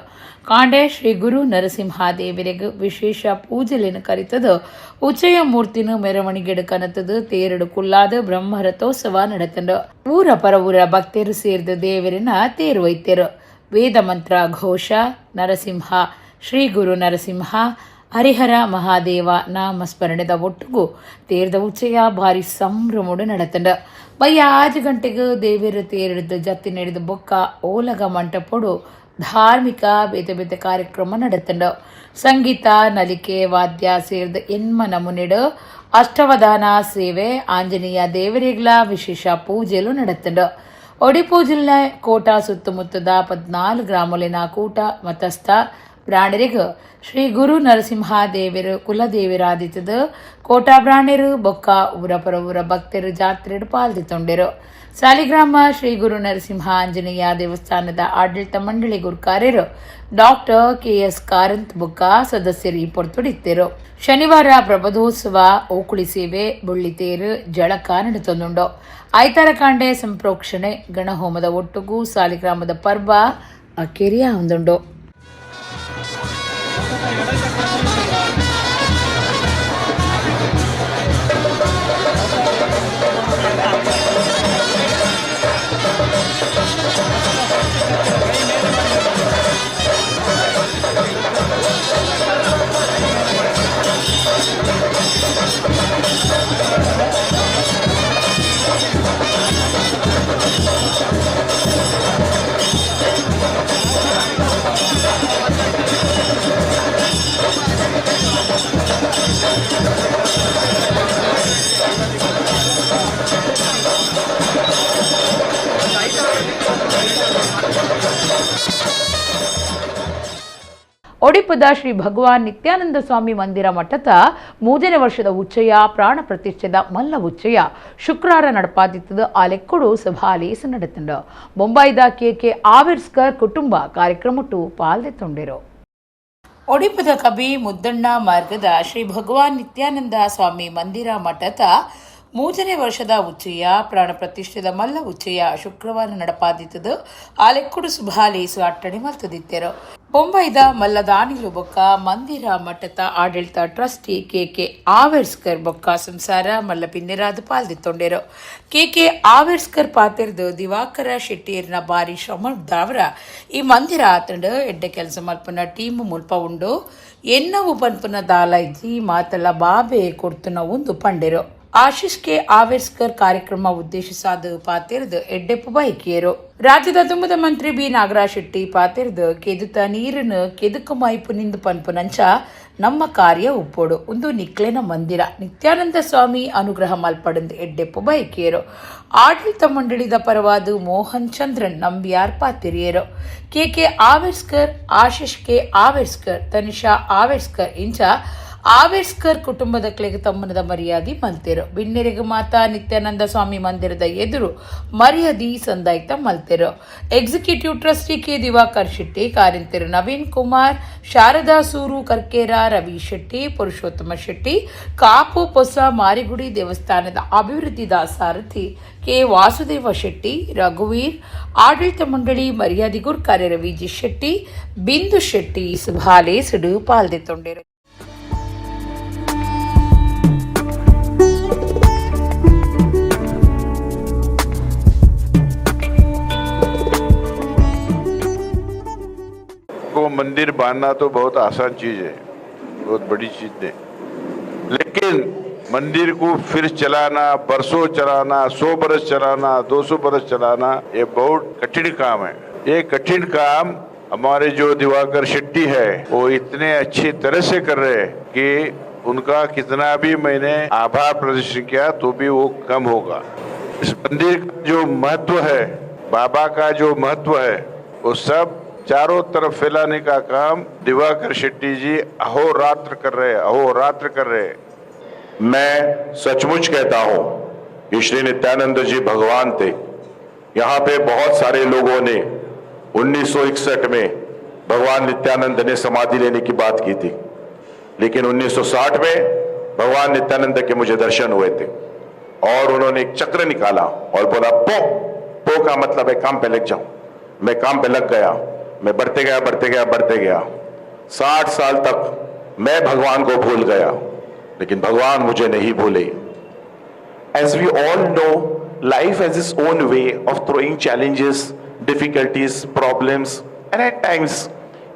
ಕಾಂಡೆ ಶ್ರೀ ಗುರು ನರಸಿಂಹ ದೇವರಿಗೆ ವಿಶೇಷ ಪೂಜೆಲೆನು ಕರಿತದು ಉಚ್ಚಯ ಮೂರ್ತಿನ ಮೆರವಣಿಗೆಡು ಕನತದು ತೇರಡು ಕುಲ್ಲಾದ ಬ್ರಹ್ಮರಥೋತ್ಸವ ನಡತಂಡು. ಊರ ಪರವೂರ ಭಕ್ತರು ಸೇರಿದ ದೇವರಿನ ತೇರು ವೈತ್ಯರು. ವೇದ ಮಂತ್ರ ಘೋಷ ನರಸಿಂಹ ಶ್ರೀ ಗುರು ನರಸಿಂಹ ಹರಿಹರ ಮಹಾದೇವ ನಾಮಸ್ಮರಣೆದ ಒಟ್ಟುಗು ತೇರ್ದ ಉಚ್ಚಯ ಭಾರಿ ಸಂಭ್ರಮೋಡು ನಡತಂಡ. ಬಯ್ಯ 5 ಗಂಟೆಗೆ ದೇವಿರ ತೇರಿಡ್ದು ಜತ್ತಿ ನಡೆದ ಬೊಕ್ಕ ಓಲಗ ಮಂಟಪೊಡು ಧಾರ್ಮಿಕ ಬೇತೆ ಬೇತೆ ಕಾರ್ಯಕ್ರಮ ನಡತಂಡ. ಸಂಗೀತ ನಲಿಕೆ ವಾದ್ಯ ಸೇರಿದ ಎನ್ಮ ನಮೂನೆಡು ಅಷ್ಟವಧಾನ ಸೇವೆ ಆಂಜನೇಯ ದೇವರಿಗಳ ವಿಶೇಷ ಪೂಜೆಲು ನಡತಂಡ. ಒಡಿಪು ಜಿಲ್ಲೆ ಕೋಟ ಸುತ್ತಮುತ್ತದ 14 ಗ್ರಾಮಲಿನ ಕೂಟ ಮತಸ್ಥ ಬ್ರಾಣರಿಗೆ ಶ್ರೀ ಗುರು ನರಸಿಂಹ ದೇವರು ಕುಲದೇವರಾದಿತ್ತದ ಕೋಟಾ ಬ್ರಾಣರು ಬೊಕ್ಕ ಊರ ಪರವೂರ ಭಕ್ತರು ಜಾತ್ರೆಡು ಪಾಲ್ದಿತ್ತೊಂಡೆರು. ಸಾಲಿಗ್ರಾಮ ಶ್ರೀ ಗುರು ನರಸಿಂಹ ಆಂಜನೇಯ ದೇವಸ್ಥಾನದ ಆಡಳಿತ ಮಂಡಳಿ ಗುರುಕಾರ್ಯರು ಡಾಕ್ಟರ್ ಕೆಎಸ್ ಕಾರಂತ್ ಬೊಕ್ಕ ಸದಸ್ಯರು ಈ ಪೊರ್ತುಡಿತ್ತೆರು. ಶನಿವಾರ ಪ್ರಬೋಧೋತ್ಸವ ಓಕುಳಿ ಸೇವೆ ಬುಳ್ಳಿತೇರು ಜಳಕ ನಡೆತೊಂದುಂಡು. ಐತಾರ ಕಾಂಡೆ ಸಂಪ್ರೋಕ್ಷಣೆ ಗಣಹೋಮದ ಒಟ್ಟುಗು ಸಾಲಿಗ್ರಾಮದ ಪರ್ವ ಅಕೆರಿಯ ಹೊಂದುಂಡು. ಒಡಿಪುದ ಶ್ರೀ ಭಗವಾನ್ ನಿತ್ಯಾನಂದ ಸ್ವಾಮಿ ಮಂದಿರ ಮಠದ 3ನೇ ವರ್ಷದ ಉಚ್ಚಯ ಪ್ರಾಣ ಪ್ರತಿಷ್ಠೆದ ಮಲ್ಲ ಉಚ್ಚಯ ಶುಕ್ರವಾರ ನಡಪಾದಿತ್ತದ. ಆಲೆಕ್ಕಡು ಸಭಾಲೇಸ ನಡೆತಂಡ. ಬೊಂಬಾಯಿದ ಕೆ ಕೆ ಆವಿರ್ಸ್ಕರ್ ಕುಟುಂಬ ಕಾರ್ಯಕ್ರಮಟ್ಟು ಪಾಲ್ದೆತ್ತೊಂಡಿರು. ಒಡಿಪುದ ಕವಿ ಮುದ್ದಣ್ಣ ಮಾರ್ಗದ ಶ್ರೀ ಭಗವಾನ್ ನಿತ್ಯಾನಂದ ಸ್ವಾಮಿ ಮಂದಿರ ಮಠದ 3ನೇ ವರ್ಷದ ಉಚ್ಚಯ ಪ್ರಾಣ ಪ್ರತಿಷ್ಠೆದ ಮಲ್ಲ ಉಚ್ಚಯ ಶುಕ್ರವಾರ ನಡಪಾದಿತ್ತದು. ಆಲೆಕ್ಕುಡು ಸುಭಾಲೇಸು ಅಟ್ಟಣೆ ಮಲ್ತದಿತ್ತೆರು. ಬೊಂಬೈದ ಮಲ್ಲದಾನಿಲು ಬೊಕ್ಕ ಮಂದಿರ ಮಠದ ಆಡಳಿತ trustee K K ಆವೇರ್ಸ್ಕರ್ ಬೊಕ್ಕ ಸಂಸಾರ ಮಲ್ಲ ಪಿನ್ನೆರಾದ ಪಾಲ್ದಿತ್ತೊಂಡೆರು. ಕೆ ಕೆ ಆವೇರ್ಸ್ಕರ್ ಪಾತೆರ್ದು ದಿವಾಕರ ಶೆಟ್ಟಿಯರ್ನ ಬಾರಿ ಶ್ರಮದಾವರ ಈ ಮಂದಿರ ಆತಂಡು ಎಡ್ಡೆ ಕೆಲಸ ಮಲ್ಪನ ಟೀಮ್ ಮುಲ್ಪ ಉಂಡು ಎನ್ನವು ಪನ್ಪುನ ದಾಲೈಜಿ ಮಾತಲ ಬಾಬೆ ಕೊಡ್ತುನ ಒಂದು ಪಂಡೆರು. ಆಶೀಶ್ ಕೆ ಆವೇರ್ಸ್ಕರ್ ಕಾರ್ಯಕ್ರಮ ಉದ್ದೇಶಿಸಾದ ಪಾತೆರ್ದು ಎಡ್ಡೆಪ್ಪು ಬೈಕಿಯರು. ರಾಜ್ಯದ ತುಂಬದ ಮಂತ್ರಿ ಬಿ ನಾಗರಾಜ್ ಶೆಟ್ಟಿ ಪಾತೆರ್ದು ಕೆದುತ ನೀರನ್ನು ಕೆದುಕು ಮೈಪು ನಿಂದು ಪನ್ಪುನಂಚ ನಮ್ಮ ಕಾರ್ಯ ಉಪ್ಪೋಡು ಒಂದು ನಿಕ್ಲೆನ ಮಂದಿರ ನಿತ್ಯಾನಂದ ಸ್ವಾಮಿ ಅನುಗ್ರಹ ಮಲ್ಪಡಂದು ಎಡ್ಡೆಪ್ಪು ಬೈಕಿಯರು. ಆಡಳಿತ ಮಂಡಳಿದ ಪರವಾದ Mohan Chandran Nambiar ಪಾತಿರಿಯರು. K K Averskar, Ashish K Averskar, Tanisha Averskar ಇಂಚ ಆವೇರ್ಸ್ಕರ್ ಕುಟುಂಬದ ಕ್ಲೆಗೆ ತಮ್ಮನದ ಮರ್ಯಾದೆ ಮಲ್ತೆರು. ಬಿನ್ನೆರೆಗು ಮಾತಾ ನಿತ್ಯಾನಂದ ಸ್ವಾಮಿ ಮಂದಿರದ ಎದುರು ಮರ್ಯಾದೆ ಸಂದಾಯ್ತ ಮಲ್ತೆರು. Executive trustee K Diwakar Shetty, ಕಾರ್ಯಂತರು Naveen Kumar, Sharada ಸೂರು ಕರ್ಕೇರ, ರವಿ ಶೆಟ್ಟಿ, ಪುರುಷೋತ್ತಮ ಶೆಟ್ಟಿ, ಕಾಪು ಹೊಸ ಮಾರಿಗುಡಿ ದೇವಸ್ಥಾನದ ಅಭಿವೃದ್ಧಿ ದಾಸಾರಥಿ ಕೆ ವಾಸುದೇವ ಶೆಟ್ಟಿ, ರಘುವೀರ್, ಆಡಳಿತ ಮಂಡಳಿ ಮರ್ಯಾದೆ ಗುರ್ಕಾರ್ಯ ರವಿ ಜಿ ಶೆಟ್ಟಿ, ಬಿಂದು ಶೆಟ್ಟಿ ಸುಭಾಲೆ ಸಿಡು ಪಾಲ್ದೆತ್ತೊಂಡೆರು. को मंदिर बांधना तो बहुत आसान चीज है, बहुत बड़ी चीज नहीं, लेकिन मंदिर को फिर चलाना, बरसों चलाना, 100 बरस चलाना, 200 बरस चलाना, ये बहुत कठिन काम है। ये कठिन काम हमारे जो दिवाकर शेट्टी है वो इतने अच्छी तरह से कर रहे हैं कि उनका कितना भी मैंने आभार प्रदर्शन किया तो भी वो कम होगा। इस मंदिर का जो महत्व है, बाबा का जो महत्व है, वो सब चारों तरफ फैलाने का काम दिवाकर शेट्टी जी अहोरात्र कर रहे हैं, अहोरात्र कर रहे हैं। मैं सचमुच कहता हूं कि श्री नित्यानंद जी भगवान थे। यहाँ पे बहुत सारे लोगों ने 1961 में भगवान नित्यानंद ने समाधि लेने की बात की थी, लेकिन 1960 में भगवान नित्यानंद के मुझे दर्शन हुए थे और उन्होंने एक चक्र निकाला और बोला पो। पो का मतलब है काम पे लग जाओ। मैं काम पे लग गया, मैं बढ़ते गया बढ़ते गया बढ़ते गया। 60 साल तक मैं भगवान को भूल गया, लेकिन भगवान मुझे नहीं भूले। As we all know, life has its own way of throwing challenges, difficulties, problems, and at times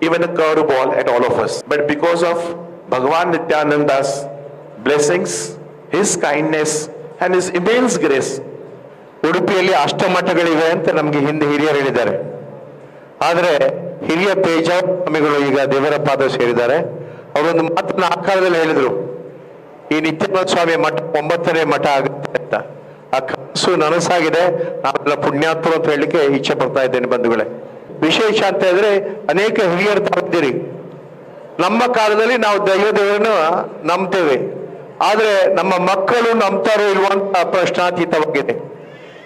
even a curveball at all of us. But because of Bhagwan Nityananda's blessings, his kindness, and his immense grace, ಉಡುಪಿಯಲ್ಲಿ ಅಷ್ಟಮಠಗಳಿವೆ ಅಂತ ನಮಗೆ ಹಿಂದೆ ಹಿರಿಯರು ಹೇಳಿದ್ದಾರೆ. ಆದರೆ ಹಿರಿಯ ಪೇಜಾವರ ಸ್ವಾಮಿಗಳು ಈಗ ದೇವರ ಪಾದ ಸೇರಿದ್ದಾರೆ. ಅವರೊಂದು ಮಾತನ್ನ ಆ ಕಾಲದಲ್ಲಿ ಹೇಳಿದ್ರು, ಈ ನಿತ್ಯಾನಂದ ಸ್ವಾಮಿ ಮಠ 9ನೇ ಮಠ ಆಗುತ್ತೆ ಅಂತ. ಆ ಕನಸು ನನಸಾಗಿದೆ. ನಾವೆಲ್ಲ ಪುಣ್ಯಾತ್ಮರು ಅಂತ ಹೇಳಲಿಕ್ಕೆ ಇಚ್ಛೆ ಪಡ್ತಾ ಇದ್ದೇನೆ ಬಂಧುಗಳೇ. ವಿಶೇಷ ಅಂತ ಹೇಳಿದ್ರೆ ಅನೇಕ ಹಿರಿಯರು ತಾವಿದ್ದೀರಿ. ನಮ್ಮ ಕಾಲದಲ್ಲಿ ನಾವು ದೈವ ದೇವರನ್ನು ನಂಬ್ತೇವೆ, ಆದ್ರೆ ನಮ್ಮ ಮಕ್ಕಳು ನಂಬ್ತಾರೋ ಇಲ್ವೋ ಅಂತ ಪ್ರಶ್ನಾತೀತವಾಗಿದೆ.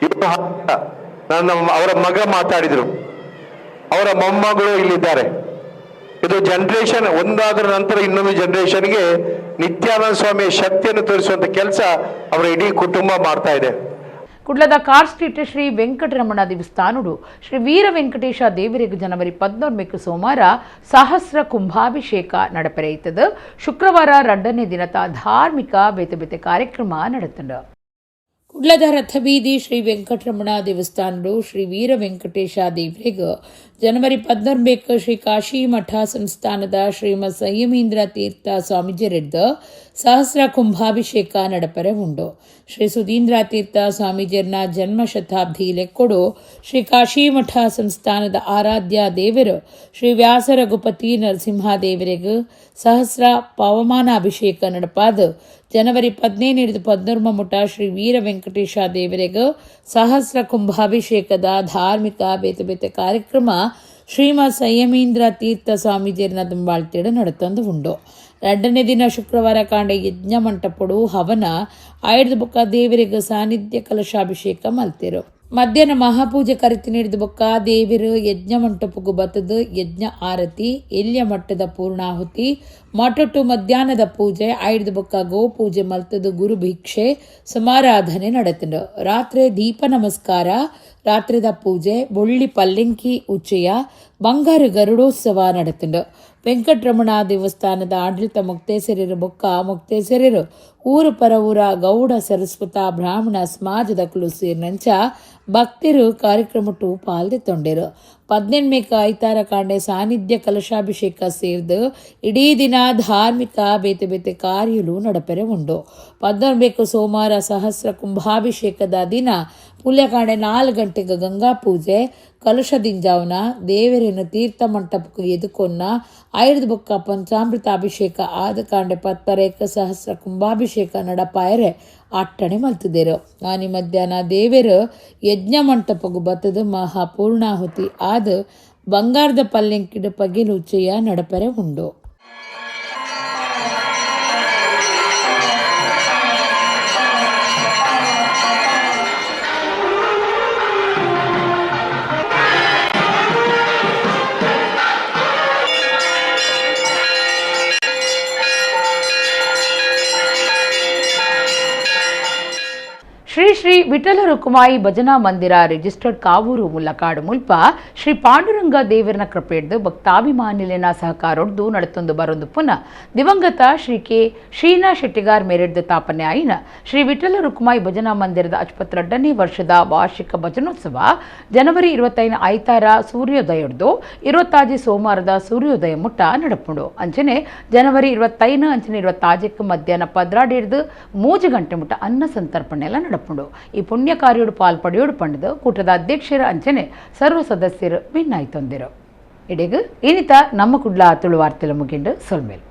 ಇವರು ನನ್ನ ಅವರ ಮಗ ಮಾತಾಡಿದ್ರು, ಅವರ ಮೊಮ್ಮಗಳು ಇಲ್ಲಿದ್ದಾರೆ. ಇದು ಜನರೇಷನ್ ಒಂದಾದ ನಂತರ ಇನ್ನೊಂದು ಜನರೇಷನ್ಗೆ ನಿತ್ಯಾನಂದ ಸ್ವಾಮಿಯ ಶಕ್ತಿಯನ್ನು ತೋರಿಸುವಂತ ಕೆಲಸ ಅವರ ಇಡೀ ಕುಟುಂಬ ಮಾಡ್ತಾ ಇದೆ. ಕುಡ್ಲದ ಕಾರ್ ಸ್ಟ್ರೀಟ್ ಶ್ರೀ ವೆಂಕಟರಮಣ ದೇವಸ್ಥಾನಡು ಶ್ರೀ ವೀರ ವೆಂಕಟೇಶ ದೇವರಿಗೆ ಜನವರಿ 14 ಸೋಮವಾರ ಸಹಸ್ರ ಕುಂಭಾಭಿಷೇಕ ನಡಪೆರೆಯುತ್ತದೆ. ಶುಕ್ರವಾರ 2ನೇ ದಿನದ ಧಾರ್ಮಿಕ ಬೇತೆ ಬೇತೆ ಕಾರ್ಯಕ್ರಮ ನಡೆತಂಡು. ಕುಡ್ಲದ ರಥಬೀದಿ ಶ್ರೀ ವೆಂಕಟರಮಣ ದೇವಸ್ಥಾನಡು ಶ್ರೀ ವೀರ ವೆಂಕಟೇಶ ದೇವರಿಗೆ ಜನವರಿ 14 ಶ್ರೀ ಕಾಶಿ ಮಠ ಸಂಸ್ಥಾನದ ಶ್ರೀಮದ್ ಸಂಯಮೀಂದ್ರ ತೀರ್ಥ ಸ್ವಾಮೀಜಿಯರಿದ್ದ ಸಹಸ್ರ ಕುಂಭಾಭಿಷೇಕ ನಡಪರೆ ಉಂಡು. ಶ್ರೀ ಸುಧೀಂದ್ರ ತೀರ್ಥ ಸ್ವಾಮೀಜಿಯರ್ನ ಜನ್ಮ ಶತಾಬ್ದಿ ಲೆಕ್ಕೊಡು ಶ್ರೀ ಕಾಶಿ ಮಠ ಸಂಸ್ಥಾನದ ಆರಾಧ್ಯ ದೇವರು ಶ್ರೀ ವ್ಯಾಸ ರಘುಪತಿ ನರಸಿಂಹ ದೇವರಿಗೆ ಸಹಸ್ರ ಪವಮಾನ ಅಭಿಷೇಕ ನಡಪಾದ ಜನವರಿ 15 14 ಮುಟ ಶ್ರೀ ವೀರ ವೆಂಕಟೇಶ ದೇವರಿಗೆ ಸಹಸ್ರ ಕುಂಭಾಭಿಷೇಕದ ಧಾರ್ಮಿಕ ಬೇತೆ ಬೇತೆ ಕಾರ್ಯಕ್ರಮ ಶ್ರೀಮದ್ ಸಂಯಮೀಂದ್ರ ತೀರ್ಥ ಸ್ವಾಮೀಜಿಯರ್ನ ದುಂಬಾಳ್ತೇಡು ನಡತಂದು ಉಂಡು. 2ನೇ ದಿನ ಶುಕ್ರವಾರ ಕಾಂಡೆ ಯಜ್ಞ ಮಂಟಪಡು ಹವನ ಆಯ್ದ ಬೊಕ್ಕ ದೇವರಿಗೆ ಸಾನ್ನಿಧ್ಯ ಕಲಶಾಭಿಷೇಕ ಮಲ್ತಿರು. ಮಧ್ಯಾಹ್ನ ಮಹಾಪೂಜೆ ಕರಿತಿ ನೀಡಿದ ಬೊಕ್ಕ ದೇವರು ಯಜ್ಞ ಮಂಟಪಕ್ಕೂ ಬತ್ತದು ಯಜ್ಞ ಆರತಿ ಎಲ್ಯ ಮಟ್ಟದ ಪೂರ್ಣಾಹುತಿ ಮಠಟ್ಟು ಮಧ್ಯಾಹ್ನದ ಪೂಜೆ ಆಯ್ದ ಬೊಕ್ಕ ಗೋಪೂಜೆ ಮಲ್ತದು ಗುರು ಭಿಕ್ಷೆ ಸಮಾರಾಧನೆ ನಡೆತಂಡು. ರಾತ್ರಿ ದೀಪ ನಮಸ್ಕಾರ, ರಾತ್ರಿದ ಪೂಜೆ, ಬೊಳ್ಳಿ ಪಲ್ಲಂಕಿ ಉಚ್ಚಯ, ಬಂಗಾರು ಗರುಡೋತ್ಸವ ನಡೆತಂಡು. ವೆಂಕಟರಮಣ ದೇವಸ್ಥಾನದ ಆಡಳಿತ ಮೊಕ್ತೇಸರಿರು ಬೊಕ್ಕ ಮೊಕ್ತೇಸರಿರು ಊರು ಪರವೂರ ಗೌಡ ಸರಸ್ವತ ಬ್ರಾಹ್ಮಣ ಸಮಾಜದ ಕುಲು ಸೇರಿನಂಚ ಭಕ್ತರು ಕಾರ್ಯಕ್ರಮಟ್ಟು ಪಾಲ್ದೆ ತೊಂಡಿರು. 18 ಐತಾರ ಕಾಂಡೆ ಸಾನ್ನಿಧ್ಯ ಕಲಶಾಭಿಷೇಕ ಸೇರ್ದು ಇಡೀ ದಿನ ಧಾರ್ಮಿಕ ಬೇತೆ ಬೇತೆ ಕಾರ್ಯಲು ನಡಪೆರೆ ಉಂಡು. 14 ಸೋಮವಾರ ಸಹಸ್ರ ಕುಂಭಾಭಿಷೇಕದ ದಿನ ಪುಲ್ಯಕಾಂಡೆ 4 ಗಂಟೆಗೆ ಗಂಗಾ ಪೂಜೆ, ಕಲಶ ದಿಂಜಾವನ, ದೇವರನ್ನು ತೀರ್ಥ ಮಂಟಪಕ್ಕೆ ಎದುಕೊನ್ನ ಐದು ಬೊಕ್ಕ ಪಂಚಾಮೃತ ಅಭಿಷೇಕ ಆದ ಕಾಂಡೆ 10:30 ಸಹಸ್ರ ಕುಂಭಾಭಿಷೇಕ ನಡಪಾಯರೆ ಅಟ್ಟಣೆ ಮಲ್ತಿದ್ದೇರು. ಆನಿ ಮಧ್ಯಾಹ್ನ ದೇವರು ಯಜ್ಞ ಮಂಟಪಗು ಬತ್ತದ ಮಹಾಪೂರ್ಣಾಹುತಿ ಆದ ಬಂಗಾರದ ಪಲ್ಲೆಂಕಿಡ ಪಗಿಲುಚ್ಚೆಯ ನಡಪರೆ ಉಂಡು. ಶ್ರೀ ಶ್ರೀ ವಿಠಲ ರುಕುಮಾಯಿ ಭಜನಾ ಮಂದಿರ ರಿಜಿಸ್ಟರ್ಡ್ ಕಾವೂರು ಮುಲ್ಲಕಾಡು ಮುಲ್ಪ ಶ್ರೀ ಪಾಂಡುರಂಗ ದೇವರನ ಕೃಪೆಡ್ದು ಭಕ್ತಾಭಿಮಾನಿಲಿನ ಸಹಕಾರೊಡ್ದು ನಡತೊಂದು ಬರೊಂದು ಪುನಃ ದಿವಂಗತ ಶ್ರೀ ಕೆ ಶ್ರೀನಾ ಶೆಟ್ಟಿಗಾರ್ ಮೇರೆಡ್ದು ತಾಪನೆ ಆಯಿನ ಶ್ರೀ ವಿಠಲ ರುಕುಮಾಯಿ ಭಜನಾ ಮಂದಿರದ 62ನೇ ವರ್ಷದ ವಾರ್ಷಿಕ ಭಜನೋತ್ಸವ ಜನವರಿ 25 ಐತಾರ ಸೂರ್ಯೋದಯೊಡ್ದು 26 ಸೋಮವಾರದ ಸೂರ್ಯೋದಯ ಮುಟ್ಟ ನಡಪುಂಡು. ಅಂಚನೆ ಜನವರಿ 25 ಅಂಚನೆ 26 ಮಧ್ಯಾಹ್ನ 12 3 ಗಂಟೆ ಮುಟ್ಟ ಅನ್ನ ಸಂತರ್ಪಣೆ ಎಲ್ಲ ನಡಪುಂಡು. ಈ ಪುಣ್ಯ ಕಾರ್ಯೋಡು ಪಾಲ್ಪಡೆಯೋಡು ಪಂಡದು ಕೂಟದ ಅಧ್ಯಕ್ಷರ ಅಂಚನೆ ಸರ್ವ ಸದಸ್ಯರು ಭಿನ್ನಾಯ್ತೊಂದಿರು. ಇಡೀಗ ಇನ್ನಿತ ನಮ್ಮ ಕುಡ್ಲ ತುಳು ವಾರ್ತೆಲ ಮುಗಿಂಡು ಸೊಲ್ಮೇಲ್.